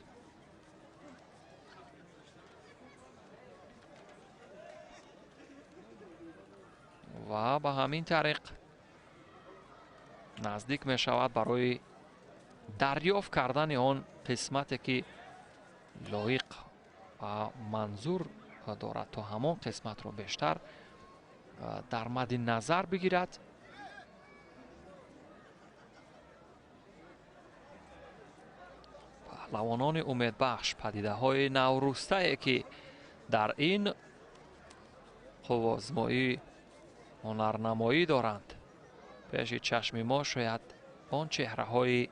Ва ба ҳамин тариқ наздик мешавад барои дарёфт кардани он қисмате ки лоиқ ва манзур дорад, то ҳамон қисматро бештар дар мадди назар бигирад. Паҳлавонони умедбахш, падидаҳои наврӯстае ки дар ин қуввозмоӣ ҳунарнамоӣ доранд, пеши чашми мо шояд он чеҳраҳои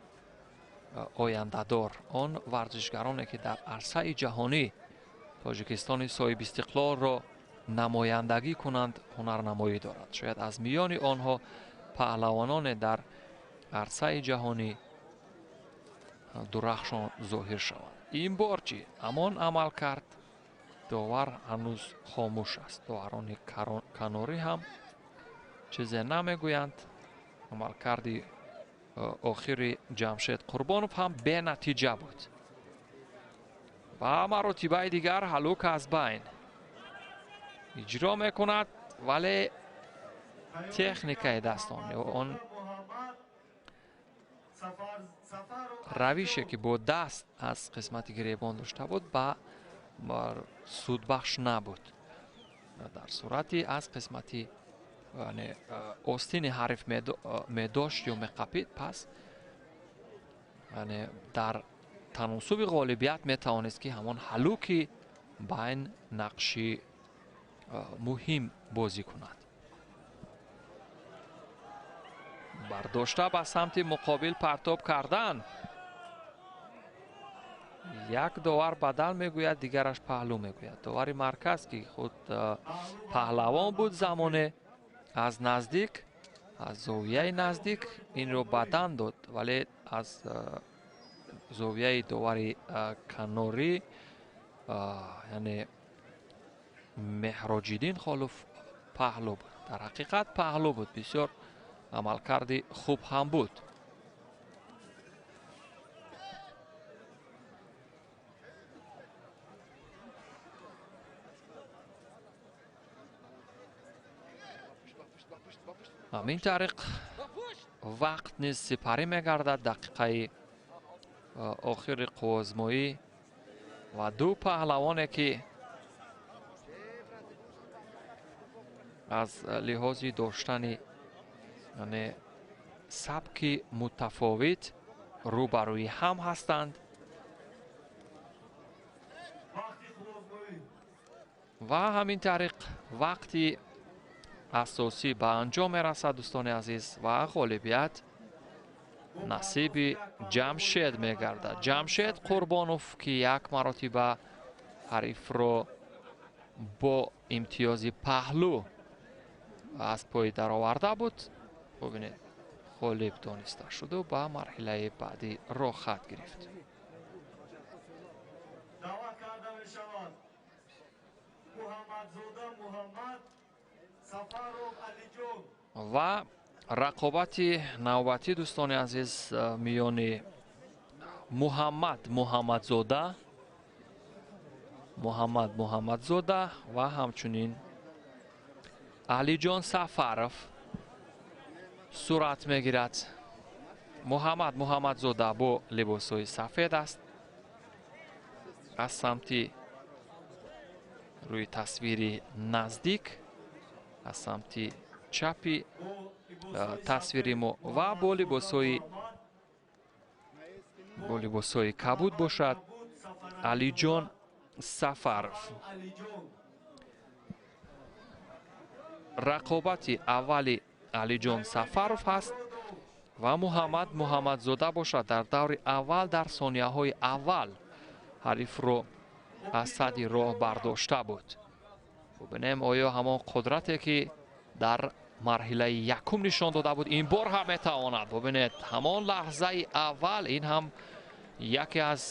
ояндадор, он варзишгароне ки дар арсаи ҷаҳонӣ Тоҷикистони соҳибистиқлолро намояндагӣ кунанд, ҳунарнамоӣ дорад. Шояд аз миёни онҳо паҳлавононе дар арсаи ҷаҳонӣ дурахшон зоҳир шаванд. Ин бор чӣ? Ҳамон амал кард. Довар ҳанӯз хомӯш аст. Доварони канорӣ ҳам чизе намегӯянд. Амалкарди охири Ҷамшед Қурбонов ҳам бенатиҷа буд. Ва маротибаи дигар ҳалук аз байн иҷро мекунад, вале техникаи дастон ё он равише ки бо даст аз қисмати гиребон дошта буд, ба судбахш набуд. Дар сурати аз қисмати остини ҳариф медошт ё меқапид, пас дар таносуби ғолибият метавонист ки ҳамон ҳалуки байн нақши муҳим бозӣ кунад. Бардошта ба самти муқобил партоб кардан. Як довар бадал мегӯяд, дигараш паҳлӯ мегӯяд. Довари марказ ки худ паҳлавон буд замоне, аз наздик, аз зовияи наздик инро бадан дод, вале аз зовияи довари канорӣ, яъне Меҳроҷиддин Холов паҳлӯ буд. Дар ҳақиқат паҳлӯ буд, бисёр амалкарди хуб ҳам буд. Ҳамин тариқ вақт низ сипарӣ мегардад. Дақиқаи охири қуввозмоӣ ва ду паҳлавоне ки аз лиҳози доштани сабки мутафовит рӯбарӯи ҳам ҳастанд ва ҳамин тариқ вақти асосӣ ба анҷом мерасад, дӯстони азиз, ва ғолибият насиби Ҷамшед мегардад. Ҷамшед Қурбонов ки як маротиба ҳарифро бо имтиёзи паҳлӯ аз пой дароварда буд, бубинед, ғолиб дониста шуду ба марҳилаи баъдӣ роҳхат гирифт. Даъват карда мешавад Муҳаммадзода Муҳаммад, Сафаров Алиҷон. Ва Рақобати навбатӣ, дӯстони азиз, миёни Муҳаммад Муҳаммадзода ва ҳамчунин Алиҷон Сафаров сурат мегирад. Муҳаммад Муҳаммадзода бо либосҳои сафед аст. Аз самти рӯи тасвири наздик, аз самти чапи тасвири мо ва бо либосҳои кабуд бошад Алиҷон Сафаров. Рақобати аввали Алиҷон Сафаров ҳаст ва Муҳаммад Муҳаммадзода бошад дар даври аввал, дар сонияҳои аввал ҳарифро аз сади роҳ бардошта буд. Бубинем, оё ҳамон қудрате ки дар марҳилаи якум нишон дода буд, ин бор ҳам метавонад. Бубинед, ҳамон лаҳзаи аввал, ин ҳам яке аз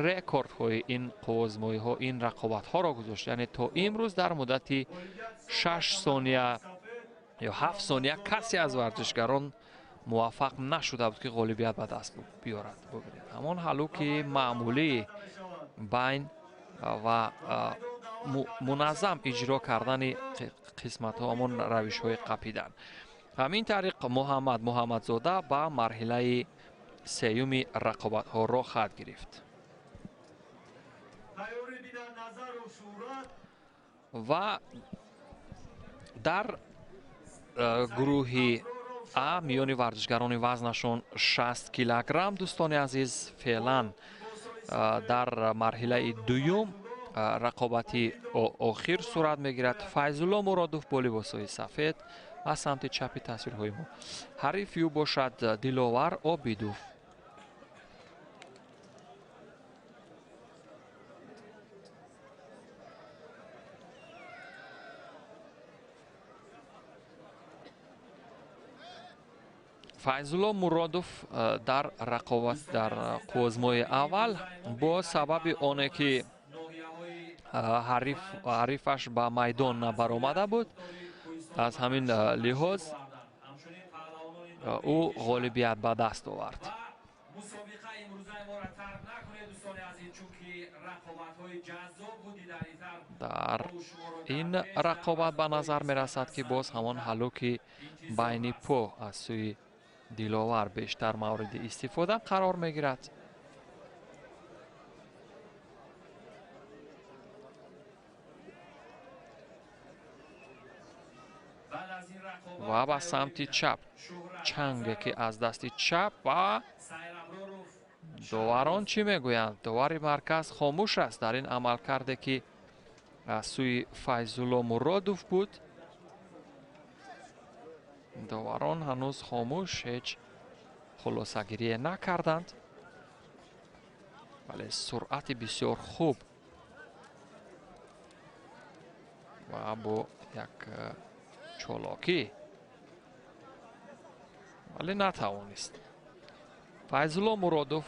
рекордҳои ин қуввозмоиҳо, ин рақобатҳоро гузошт. Яъне то имрӯз дар муддати 6 сония ё 7 сония касе аз варзишгарон муваффақ нашуда буд ки ғолибият ба даст биёрад. Бубинед, ҳамон ҳалуки маъмулии байн ва муназзам иҷро кардани қисматҳо, ҳамон равишҳои қапидан. Ҳамин тариқ Муҳаммад Муҳаммадзода ба марҳилаи сеюми рақобатҳо роҳ хат гирифт. Ва дар гурӯҳи А миёни варзишгарони вазнашон 60 килограмм, дӯстони азиз, феълан дар марҳилаи дуюм рақобати охир сурат мегирад. Файзулло Муродов бо либосҳои сафед аз самти чапи тасвирҳои мо. Ҳарифи ӯ бошад Диловар Обидов. Файзулло Муродов дар рақобат дар қуввозмои аввал бо сабаби оне ки ҳарифаш ба майдон набаромада буд, аз ҳамин лиҳоз ӯ ғолибият ба даст овард. Дар ин рақобат ба назар мерасад ки боз ҳамон ҳалуки байни по аз сӯи Диловар бештар мавриди истифода қарор мегирад. Ва ба самти чап чанге ки аз дасти чап ва доварон чӣ мегӯянд? Довари марказ хомӯш аст дар ин амалкарде ки аз сӯи Файзулло Муродов буд. Доварон ҳанӯз хомӯш, ҳеҷ хулосагирие накарданд, вале суръати бисёр хуб ва бо як чолокӣ, вале натавонист. Файзулло Муродов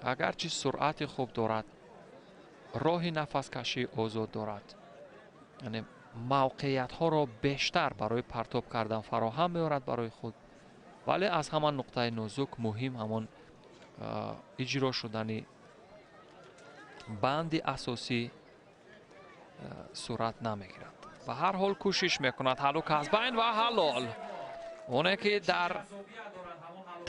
агарчи суръати хуб дорад, роҳи нафаскашии озод дорад, яъне мавқеиятҳоро бештар барои партоб кардан фароҳам меорад барои худ, вале аз ҳама нуқтаи нозук муҳим ҳамон иҷро шудани банди асосӣ сурат намегирад. Ба ҳар ҳол кӯшиш мекунад. Ҳалук аз байн ва ҳалол. Оне ки дар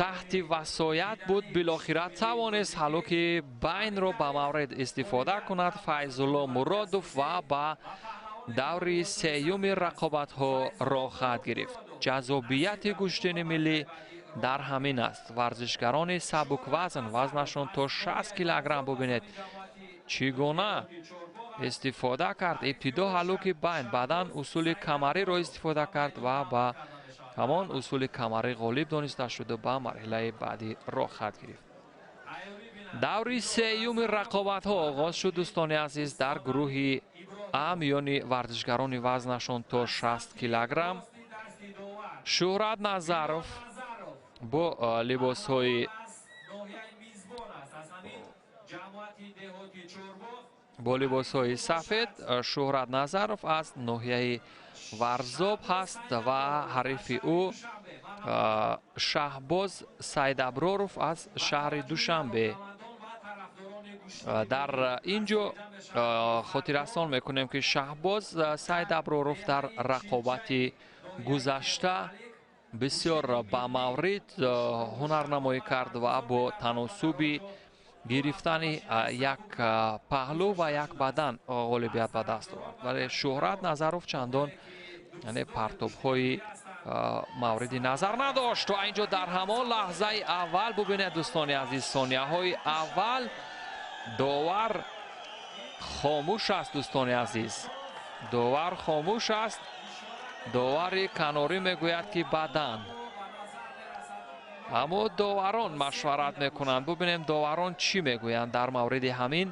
таҳти васоят буд, билохира тавонист ҳалуки байнро ба маврид истифода кунад Файзулло Муродов ва ба даври сеюми рақобатҳо роҳ хат гирифт. Ҷаззобияти гӯштини миллӣ дар ҳамин аст. Варзишгарони сабуквазн, вазнашон то 60 килограмм, бубинед чӣ гуна истифода кард. Ибтидо ҳалуки байн, баъдан усули камариро истифода кард ва ба ҳамон усули камарӣ ғолиб дониста шуда ба марҳилаи баъдӣ роҳ хат гирифт. Даври сеюми рақобатҳо оғоз шуд, дӯстони азиз, дар гурӯҳи А миёни варзишгарони вазнашон то 60 килограмм. Шӯҳрат Назаров бо либосҳои сафед. Шӯҳрат Назаров аз ноҳияи Варзоб ҳаст ва ҳарифи ӯ Шаҳбоз Сайдаброров аз шаҳри Душанбе. Дар ин ҷо хотиррасон мекунем, ки Шаҳбоз Сайдаброров дар рақобати гузашта бисёр ба маврид ҳунарнамоӣ кард ва бо таносуби гирифтани як паҳлӯ ва як бадан ғолибият ба даст овард. Вале Шӯҳрат Назаров чандон яъне партобҳои мавриди назар надошт ва инҷо дар ҳамон лаҳзаи аввал бубинед дӯстони азиз, сонияҳои аввал довар хомӯш аст дӯстони азиз, довар хомӯш аст. Довари канорӣ мегӯяд, ки бадан, аммо доварон машварат мекунанд. Бубинем доварон чӣ мегӯянд дар мавриди ҳамин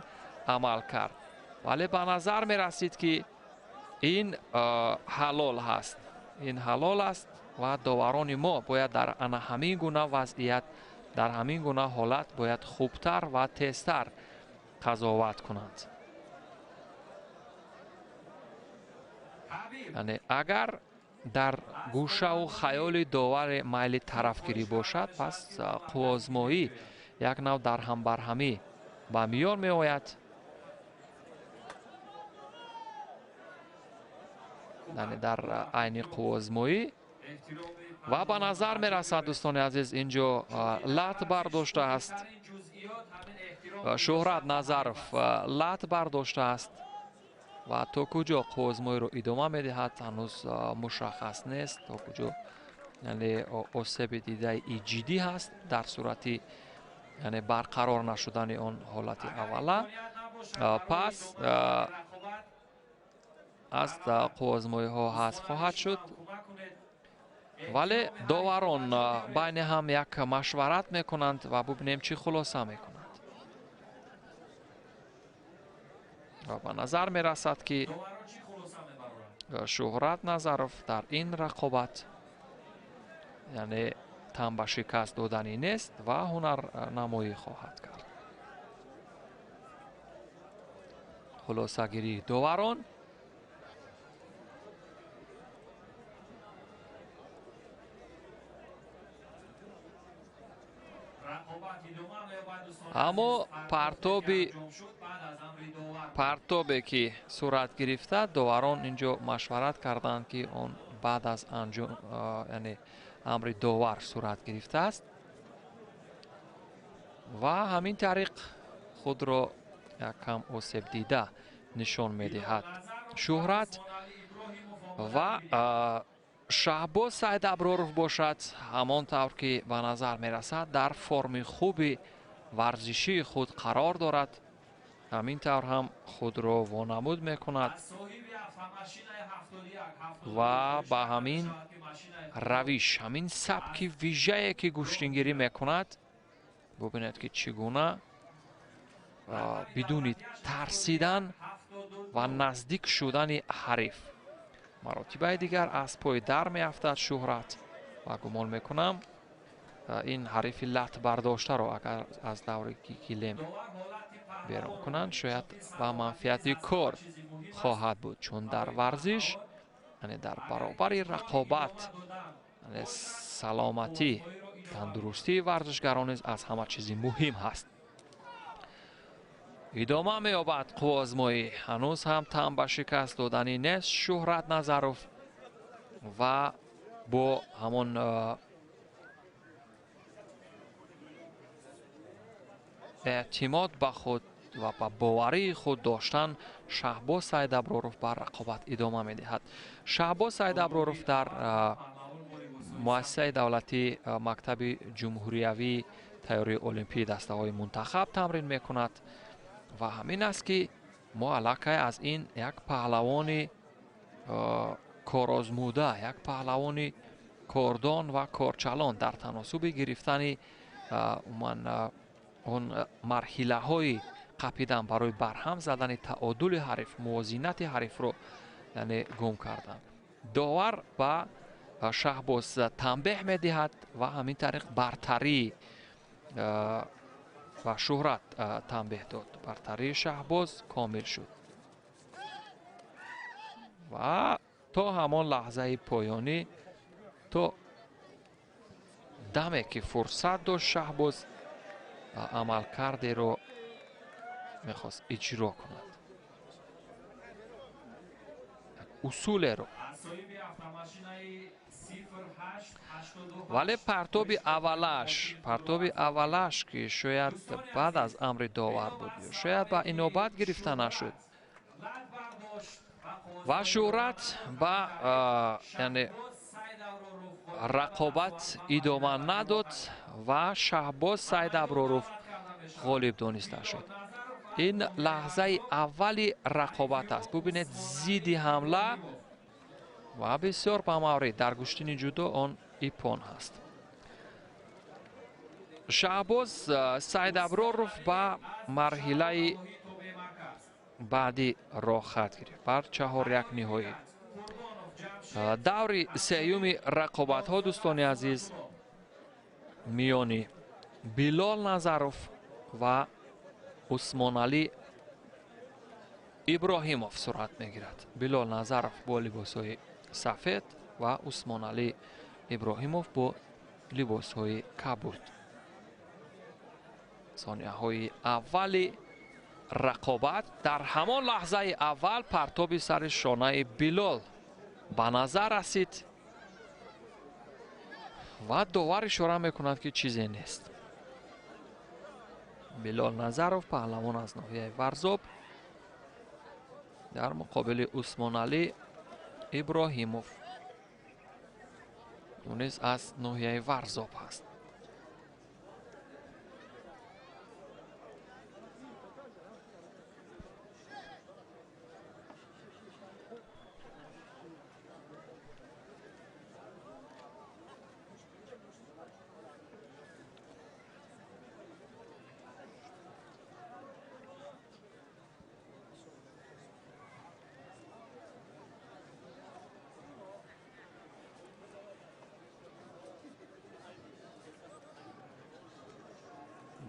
амал кард. Вале ба назар мерасид, ки ин ҳалол ҳаст, ин ҳалол аст ва доварони мо бояд дар ана ҳамин гуна вазъият, дар ҳамин гуна ҳолат бояд хубтар ва тезтар қазоват кунанд. Яъне агар дар гӯшаву хаёли довари майли тарафгирӣ бошад, пас қувваозмоӣ як нав дарҳамбарҳамӣ ба миён меояд. Яъне дар айни қувваозмоӣ ва ба назар мерасад дӯстони азиз, ин ҷо лат бардоштааст Шӯҳрат Назаров, лат бардоштааст ва то куҷо қувваозмоиро идома медиҳад ҳанӯз мушаххас нест. То куҷо яъне осеби дидаи ҷиддӣ ҳаст дар сурати яъне барқарор нашудани он ҳолати аввала, пас аз қувваозмоиҳо ҳазф хоҳад шуд. Вале доварон байни ҳам як машварат мекунанд ва бубинем чӣ хулоса мекунанд. Ва ба назар мерасад, ки Шӯҳрат Назаров дар ин рақобат яъне тан ба шикаст доданӣ нест ва ҳунарнамоӣ хоҳад кард. Хулосагирии доварон. Аммо партобе ки сурат гирифта, доварон инҷо машварат карданд, ки он баъд аз анҷом яъне амри довар сурат гирифтааст ва ҳамин тариқ худро яккам осебдида нишон медиҳад Шӯҳрат. Ва Шаҳбоз Сайдаброров бошад, ҳамон тавр ки ба назар мерасад, дар форми хуби варзишии худ қарор дорад. Ҳамин тавр ҳам худро вонамуд мекунад ва ба ҳамин равиш, ҳамин сабки вижае ки гӯштингирӣ мекунад, бубинед ки чӣ гуна бидуни тарсидан ва наздик шудани ҳариф маротибаи дигар аз пой дар меафтад Шӯҳрат ва гумон мекунам ин ҳарифи лат бардоштаро агар аз даври гилем берун кунанд, шояд ба манфиати кор хоҳад буд, чун дар варзиш яъне дар баробари рақобат яъне саломатӣ, тандурустии варзишгарон низ аз ҳама чизи муҳим ҳаст. Идома меёбад қувваозмоӣ. Ҳанӯз ҳам тан ба шикаст доданӣ нест Шӯҳрат Назаров ва бо ҳамон эътимод ба худ ва ба боварии худ доштан Шаҳбоз Сайдаброров ба рақобат идома медиҳад. Шаҳбоз Сайдаброров дар муассисаи давлатии мактаби ҷумҳуриявии тайёрии олимпии дастаҳои мунтахаб тамрин мекунад ва ҳамин аст, ки мо аллакай аз ин як паҳлавони корозмуда, як паҳлавони кордон ва корчалон дар таносуби гирифтани умуман он марҳилаҳои қапидан барои барҳам задани таодули ҳариф, мувозинати ҳарифро яъне гум кардан. Довар ба Шаҳбоз танбеҳ медиҳад ва ҳамин тариқ бартарии ва Шӯҳрат танбеҳ дод. Бартарии Шаҳбоз комил шуд ва то ҳамон лаҳзаи поёнӣ, то Даме ки фурсат дошт Шаҳбоз амалкардеро мехост иҷро кунад, усулеро. Вале партоби аввалаш ки шояд баъд аз амри довар буд, шояд ба инобат гирифта нашуд ва Шӯҳрат ба яъне рақобат идома надод ва Шаҳбоз Сайдаброров ғолиб дониста шуд. Ин лаҳзаи аввали рақобат аст. Бубинед, зидди ҳамла ва бисёр ба маврид дар гӯштини ҷудо он иппон ҳаст. Шаҳбоз Сайдаброров ба марҳилаи баъдӣ роҳ хат гирифт бар 4-1 ниҳоӣ. Даври сеюми рақобатҳо, дӯстони азиз, миёни Билол Назаров ва Усмоналӣ Иброҳимов сурат мегирад. Билол Назаров бо либосҳои сафед ва Усмоналӣ Иброҳимов бо либосҳои кабуд. Сонияҳои аввали рақобат дар ҳамон лаҳзаи аввал партоби сари шонаи Билол ба назар расид ва довар ишора мекунад, ки чизе нест. Билол Назаров, паҳлавон аз ноҳияи Варзоб, дар муқобили Усмоналӣ Иброҳимов, ӯ низ аз ноҳияи Варзоб ҳаст.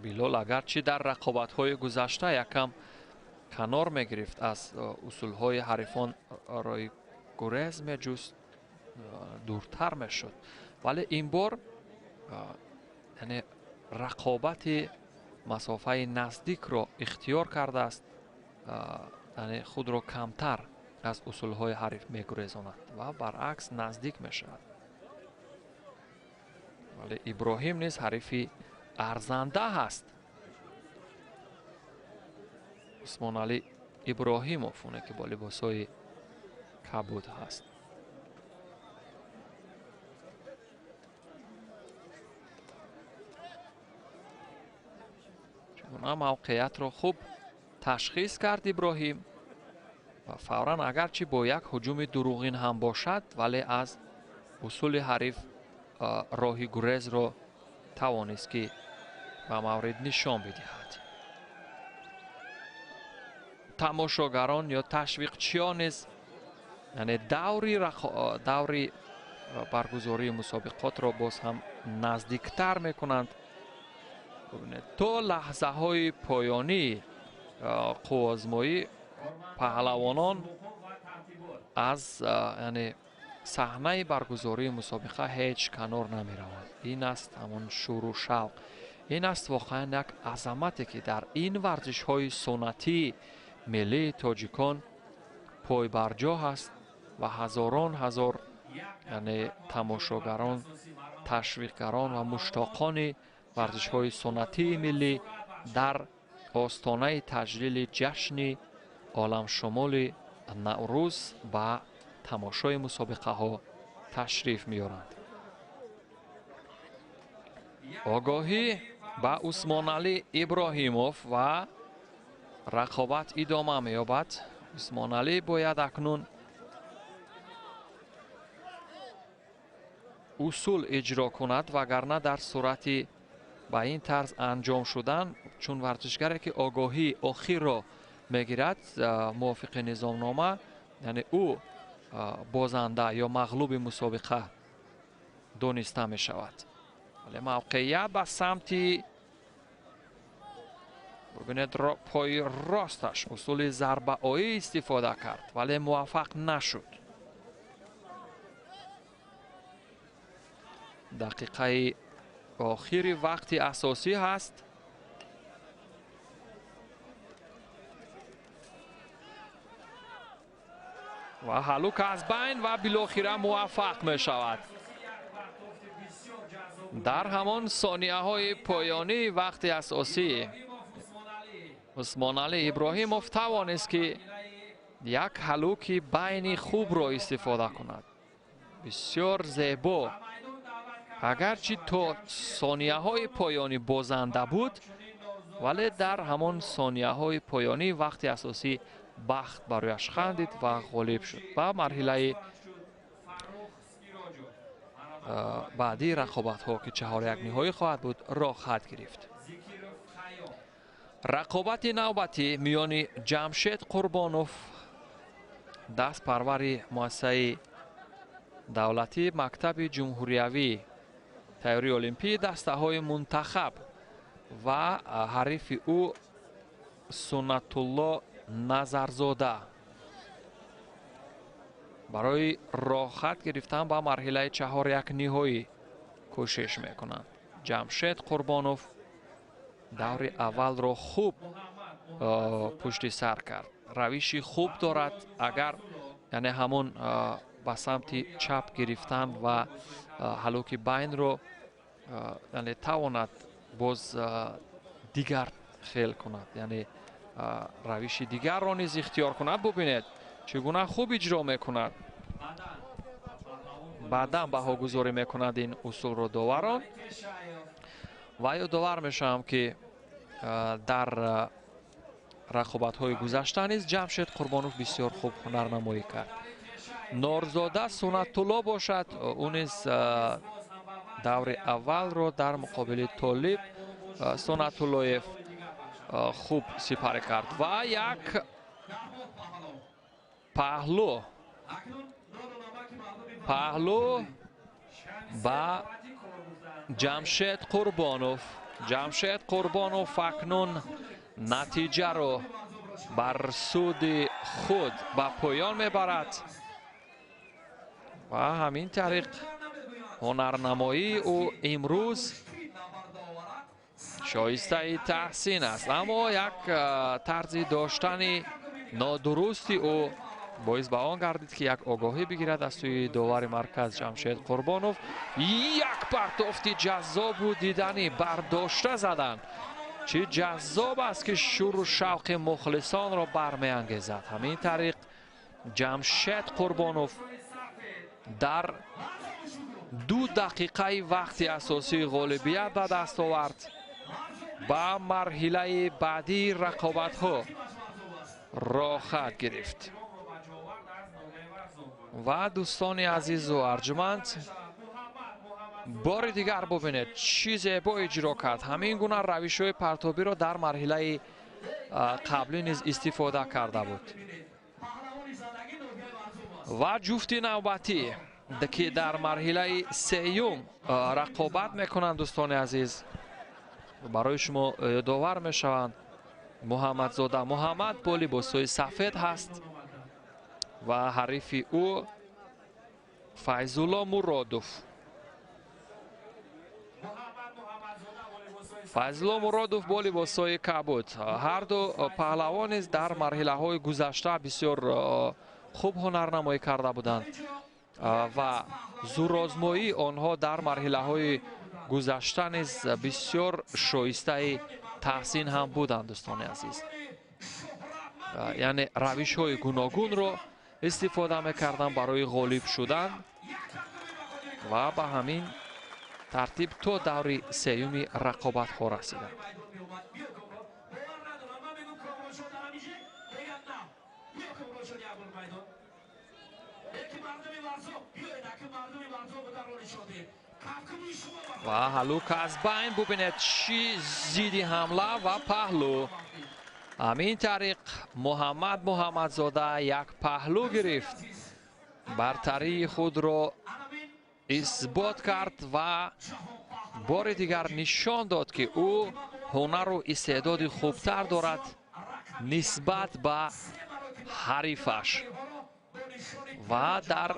Билол агарчи дар рақобатҳои гузашта якам канор мегирифт, аз усулҳои ҳарифон роҳи гурез меҷуст, дуртар мешуд, вале ин бор яъне рақобати масофаи наздикро ихтиёр кардааст, яъне худро камтар аз усулҳои ҳариф мегурезонад ва баръакс наздик мешавад. Вале Иброҳим низ ҳарифи арзанда ҳаст. Усмоналӣ Иброҳимов, оне ки бо либосҳои кабуд ҳаст. Чуна мавқеиятро хуб ташхис кард Иброҳим ва фавран агарчи бо як ҳуҷуми дурӯғин ҳам бошад, вале аз усули ҳариф роҳи гурезро тавонист, ки ба маврид нишон бидиҳад. Тамошогарон ё ташвиқчиён низ яъне даври баргузории мусобиқотро боз ҳам наздиктар мекунанд. То лаҳзаҳои поёнии қувваозмоӣ паҳлавонон аз яъне саҳнаи баргузории мусобиқа ҳеҷ канор намераванд. Ин аст ҳамон шӯру шавқ. Ин аст воқеан як азамате, ки дар ин варзишҳои суннатии миллии тоҷикон пойбарҷо ҳаст ва ҳазорон ҳазор яъне тамошогарон, ташвиқгарон ва муштоқони варзишҳои суннатии миллӣ дар остонаи таҷлили ҷашни оламшумули Наврӯз ба тамошои мусобиқаҳо ташриф меоранд. Огоҳӣ ба Усмоналӣ Иброҳимов ва рақобат идома меёбад. Усмоналӣ бояд акнун усул иҷро кунад, вагарна дар сурати ба ин тарз анҷом шудан, чун варзишгаре ки огоҳии охирро мегирад мувофиқи низомнома, яъне ӯ бозанда ё мағлуби мусобиқа дониста мешавад. Вале мавқеият ба самти, бубинед, пои росташ усули зарбаоӣ истифода кард, вале муваффақ нашуд. Дақиқаи охири вақти асосӣ ҳаст. Ва ҳалук аз байн ва билохира муваффақ мешавад. Дар ҳамон сонияҳои поёнии вақти асосӣ Усмоналӣ Иброҳимов тавонист, ки як ҳалуки байни хубро истифода кунад. Бисёр зебо. Агарчи то сонияҳои поёнӣ бозанда буд, вале дар ҳамон сонияҳои поёнии вақти асосӣ бахт барояш хандид ва ғолиб шуд. Ба марҳилаи баъдии рақобатҳо, ки чаҳоряк ниҳоӣ хоҳад буд, роҳ хат гирифт. Рақобати навбатӣ миёни Ҷамшед Қурбонов, дастпарвари муассисаи давлатии мактаби ҷумҳуриявӣ тайёрии олимпии дастаҳои мунтахаб ва ҳарифи ӯ Суннатулло Назарзода барои роҳхат гирифтан ба марҳилаи чаҳоряк ниҳоӣ кӯшиш мекунанд. Ҷамшед Қурбонов даври аввалро хуб пушти сар кард. Равиши хуб дорад, агар яъне ҳамон ба самти чап гирифтан ва ҳалуки байнро яъне тавонад боз дигар хел кунад, яъне равиши дигарро низ ихтиёр кунад. Бубинед, чӣ гуна хуб иҷро мекунад. Баъдан баҳогузорӣ мекунад ин усулро доварон. Ва ёдовар мешавам, ки дар рақобатҳои гузашта низ Ҷамшед Қурбонов бисёр хуб ҳунарнамоӣ кард. Норзода Суннатулло бошад, ӯ низ даври аввалро дар муқобили Толиб Суннатуллоев хуб сипарӣ кард ва як паҳлу ба Ҷамшед Қурбонов. Ҷамшед Қурбонов акнун натиҷаро бар суди худ ба поён мебарад ва ҳамин тариқ ҳунарнамоии ӯ имрӯз шоистаи таҳсин аст. Аммо як тарзи доштани нодурусти ӯ боис ба он гардид, ки як огоҳӣ бигирад аз сӯи довари марказ Ҷамшед Қурбонов. Як партофти ҷаззобу диданӣ бардошта задан. Чӣ ҷаззоб аст, ки шӯру шавқи мухлисонро бармеангезад. Ҳамин тариқ Ҷамшед Қурбонов дар 2 дақиқаи вақти асосии ғолибият ба даст овард. Ба марҳилаи баъдии рақобатҳо роҳхат гирифт. Ва дӯстони азизу арҷманд, бори дигар бубинед, чӣ зебо иҷро кард. Ҳамин гуна равишҳои партобиро дар марҳилаи қаблӣ низ истифода карда буд. Ва ҷуфти навбатӣ, ки дар марҳилаи сеюм рақобат мекунанд, дӯстони азиз, барои шумо ёдовар мешаванд. Муҳаммадзода Муҳаммад бо либосҳои сафед ҳаст ва ҳарифи ӯ Файзулло Муродов. Файзулло Муродов бо либосҳои кабуд. Ҳарду паҳлавон низ дар марҳилаҳои гузашта бисёр хуб ҳунарнамоӣ карда буданд ва зӯрозмоии онҳо дар марҳилаҳои гузашта низ бисёр шоистаи таҳсин ҳам буданд, дӯстони азиз. Яъне равишҳои гуногунро истифода мекарданд барои ғолиб шудан ва ба ҳамин тартиб то даври сеюми рақобатҳо расиданд. Ва ҳалук аз байн, бубинед, чӣ зидди ҳамла ва паҳлу. Ҳамин тариқ Муҳаммад Муҳаммадзода як паҳлу гирифт, бартарии худро исбот кард ва бори дигар нишон дод, ки ӯ ҳунару истеъдоди хубтар дорад нисбат ба ҳарифаш ва дар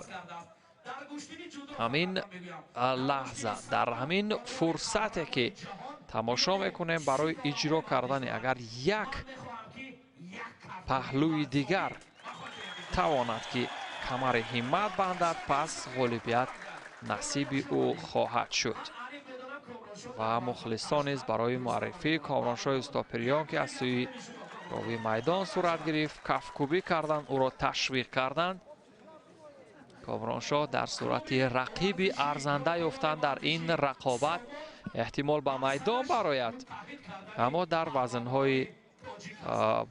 Ҳамин лаҳза, дар ҳамин фурсате ки тамошо мекунем барои иҷро кардани, агар як паҳлӯи дигар тавонад ки камари ҳиммат бандад, пас ғолибият насиби ӯ хоҳад шуд. Ва мухлисон низ барои муаррифии Комроншоҳи Устопириён, ки аз сӯи ровии майдон сурат гирифт, кафкӯбӣ карданд, ӯро ташвиқ карданд. Комроншоҳ дар сурати рақиби арзанда ёфтан дар ин рақобат эҳтимол ба майдон барояд, аммо дар вазнҳои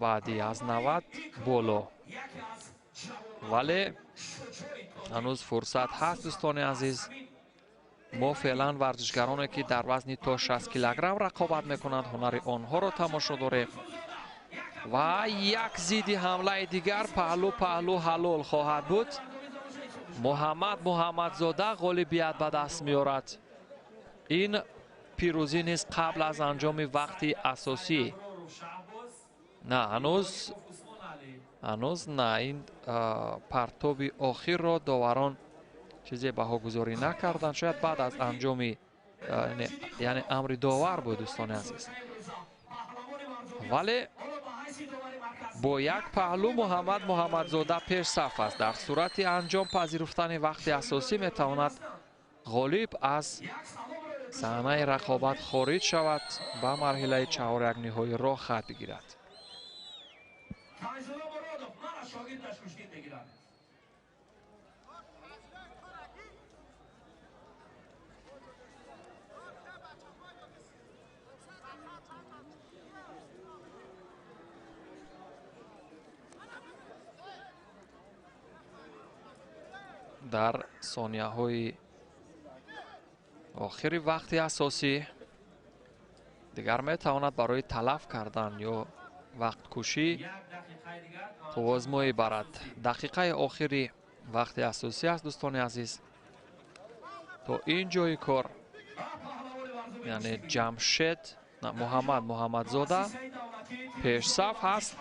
баъдӣ аз 90 боло. Вале ҳанӯз фурсат ҳаст, дӯстони азиз. Мо феълан варзишгароне ки дар вазни то 60 килограмм рақобат мекунанд, ҳунари онҳоро тамошо дорем. Ва як зидди ҳамлаи дигар паҳлӯ паҳлӯ ҳалол хоҳад буд. Муҳаммад Муҳаммадзода ғолибият ба даст меорад. Ин пирӯзӣ низ қабл аз анҷоми вақти асосӣ. На, ҳанӯз на, ин партоби охирро доварон чизе баҳогузорӣ накарданд. Шояд баъд аз анҷоми, яъне амри довар буд, дӯстони азиз. Вале бо як паҳлӯ Муҳаммад Муҳаммадзода пешсаф аст. Дар сурати анҷом пазируфтани вақти асосӣ метавонад ғолиб аз саҳнаи рақобат хориҷ шавад, ба марҳилаи чаҳорякниҳоӣ роҳ хат бигирад. Дар сонияҳои охири вақти асосӣ дигар метавонад барои талаф кардан ё вақткушӣ қуввозмоӣ барад. Дақиқаи охири вақти асосӣ аст, дӯстони азиз. То ин ҷои кор, яъне Ҷамшед Муҳаммад Муҳаммадзода пешсаф ҳаст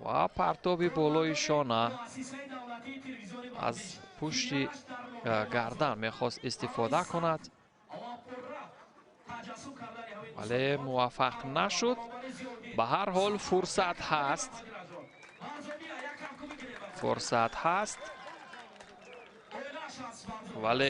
ва партоби болои шона аз пушти гардан мехост истифода кунад, вале муваффақ нашуд. Ба ҳар ҳол фурсат ҳаст, фурсат ҳаст, вале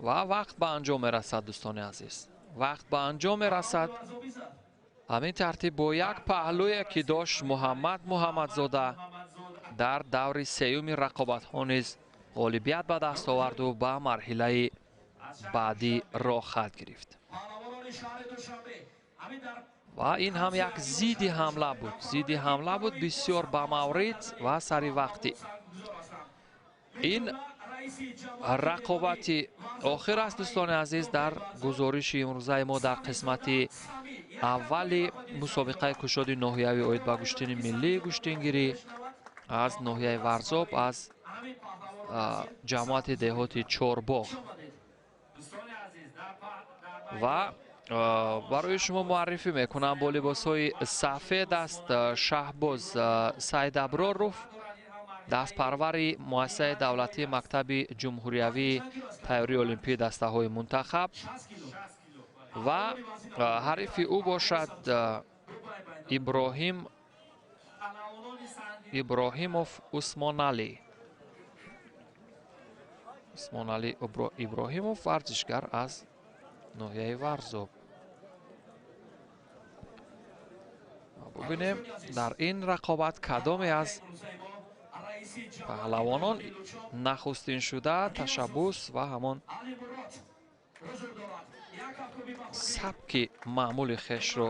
ва вақт ба анҷом мерасад, дӯстони азиз. Вақт ба анҷом мерасад. Ҳамин тартиб бо як паҳлӯе ки дошт Муҳаммад Муҳаммадзода дар даври сеюми рақобатҳо низ ғолибият ба даст оварду ба марҳилаи баъдӣ роҳ хат гирифт. Ва ин ҳам як зидди ҳамла буд. Зидди ҳамла буд бисёр ба маврид ва сари вақтӣ. Ин рақобати охир аст, дӯстони азиз, дар гузориши имрӯзаи мо дар қисмати аввали мусобиқаи кушоди ноҳиявӣ оид ба гӯштини миллии гӯштингирӣ аз ноҳияи Варзоб, аз ҷамоати деҳоти Чорбоғ. Ва барои шумо муаррифӣ мекунам бо либосҳои сафед аст Шаҳбоз Сайдаброров, дастпарвари муассисаи давлатии мактаби ҷумҳуриявии тайёрии олимпии дастаҳои мунтахаб ва ҳарифи ӯ бошад Иброҳимов Усмоналӣ. Усмоналӣ Иброҳимов варзишгар аз ноҳияи Варзоб. Бубинем дар ин рақобат кадоме аз паҳлавонон нахустин шуда ташаббус ва ҳамон сабки маъмули хешро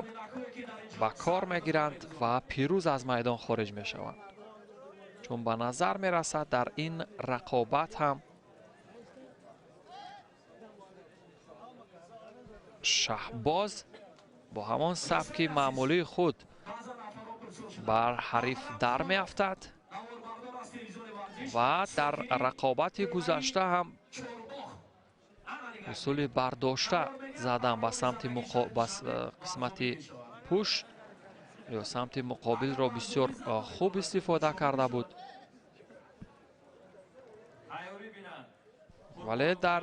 ба кор мегиранд ва пирӯз аз майдон хориҷ мешаванд. Чун ба назар мерасад дар ин рақобат ҳам Шаҳбоз бо ҳамон сабки маъмулии худ бар ҳариф дар меафтад ва дар рақобати гузашта ҳам усули бардошта задан ба самти қисмати пушт ё самти муқобилро бисёр хуб истифода карда буд. Вале дар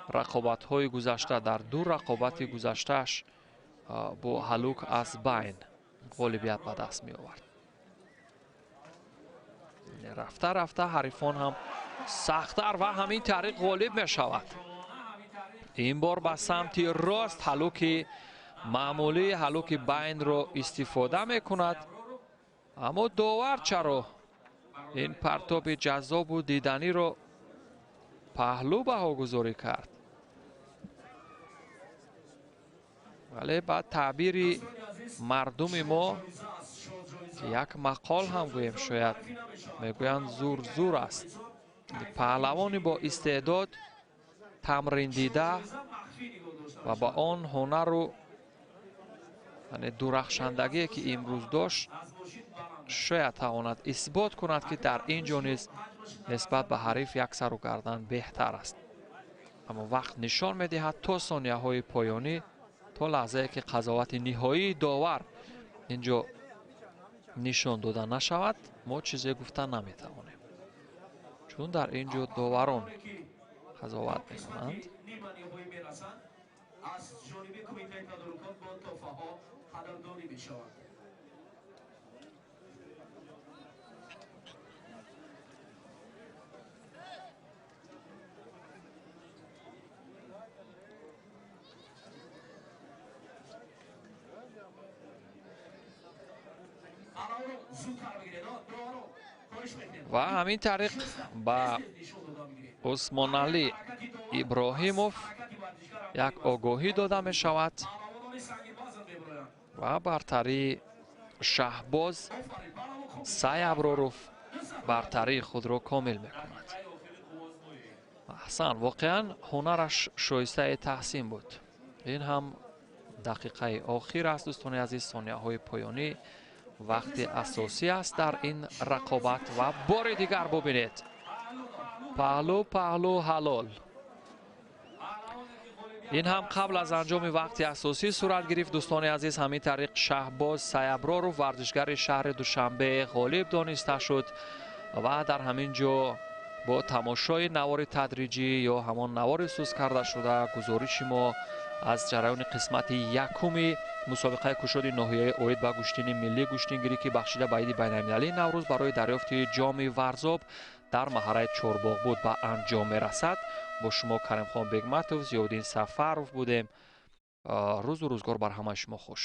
рақобатҳои гузашта, дар ду рақобати гузаштааш бо ҳалук аз байн ғолибият ба даст меовард. Рафта рафта ҳарифон ҳам сахттар ва ҳамин тариқ ғолиб мешавад. Ин бор ба самти рост ҳалуки маъмулӣ, ҳалуки байнро истифода мекунад. Аммо довар чаро ин партоби ҷаззобу диданиро паҳлӯ баҳогузорӣ кард? Вале ба таъбири мардуми мо як мақол ҳам гӯем, шояд мегӯянд зур зур аст. Паҳлавони бо истеъдод, тамриндида ва ба он ҳунару дурахшандагие ки имрӯз дошт, шояд тавонад исбот кунад, ки дар ин ҷо низ нисбат ба ҳариф як сару гардан беҳтар аст. Аммо вақт нишон медиҳад то сонияҳои поёнӣ, то лаҳзае ки қазовати ниҳоии довар ин ҷо нишон дода нашавад, мо чизе гуфта наметавонем, чун дар ин ҷо доварон қазоват мекунанд. Ва ҳамин тариқ ба Усмоналӣ Иброҳимов як огоҳӣ дода мешавад ва бартарии Шаҳбоз Саяброров бартарии худро комил мекунад. Аҳсан, воқеан ҳунараш шоистаи таҳсин буд. Ин ҳам дақиқаи охир аст, дӯстони азиз, сонияҳои поёнӣ вақти асосӣ аст дар ин рақобат. Ва бори дигар бубинед, паҳлӯ паҳлӯ ҳалол. Ин ҳам қабл аз анҷоми вақти асосӣ сурат гирифт, дӯстони азиз. Ҳамин тариқ Шаҳбоз Саяброров, варзишгари шаҳри Душанбе, ғолиб дониста шуд ва дар ҳамин ҷо бо тамошои навори тадриҷӣ ё ҳамон навори сӯз карда шуда гузориши мо аз ҷараёни қисмати якуми мусобиқаи кушоди ноҳияи оид ба гӯштини миллӣ гӯштингирӣ, ки бахшида ба иди байналмилалии Наврӯз барои дарёфти ҷоми Варзоб дар маҳаллаи Чорбоғ буд, ба анҷом мерасад. Бо шумо Каримхон Бегматов, Зиёвиддин Сафаров будем. Рӯзу рӯзгор бар ҳамаи шумо хуш.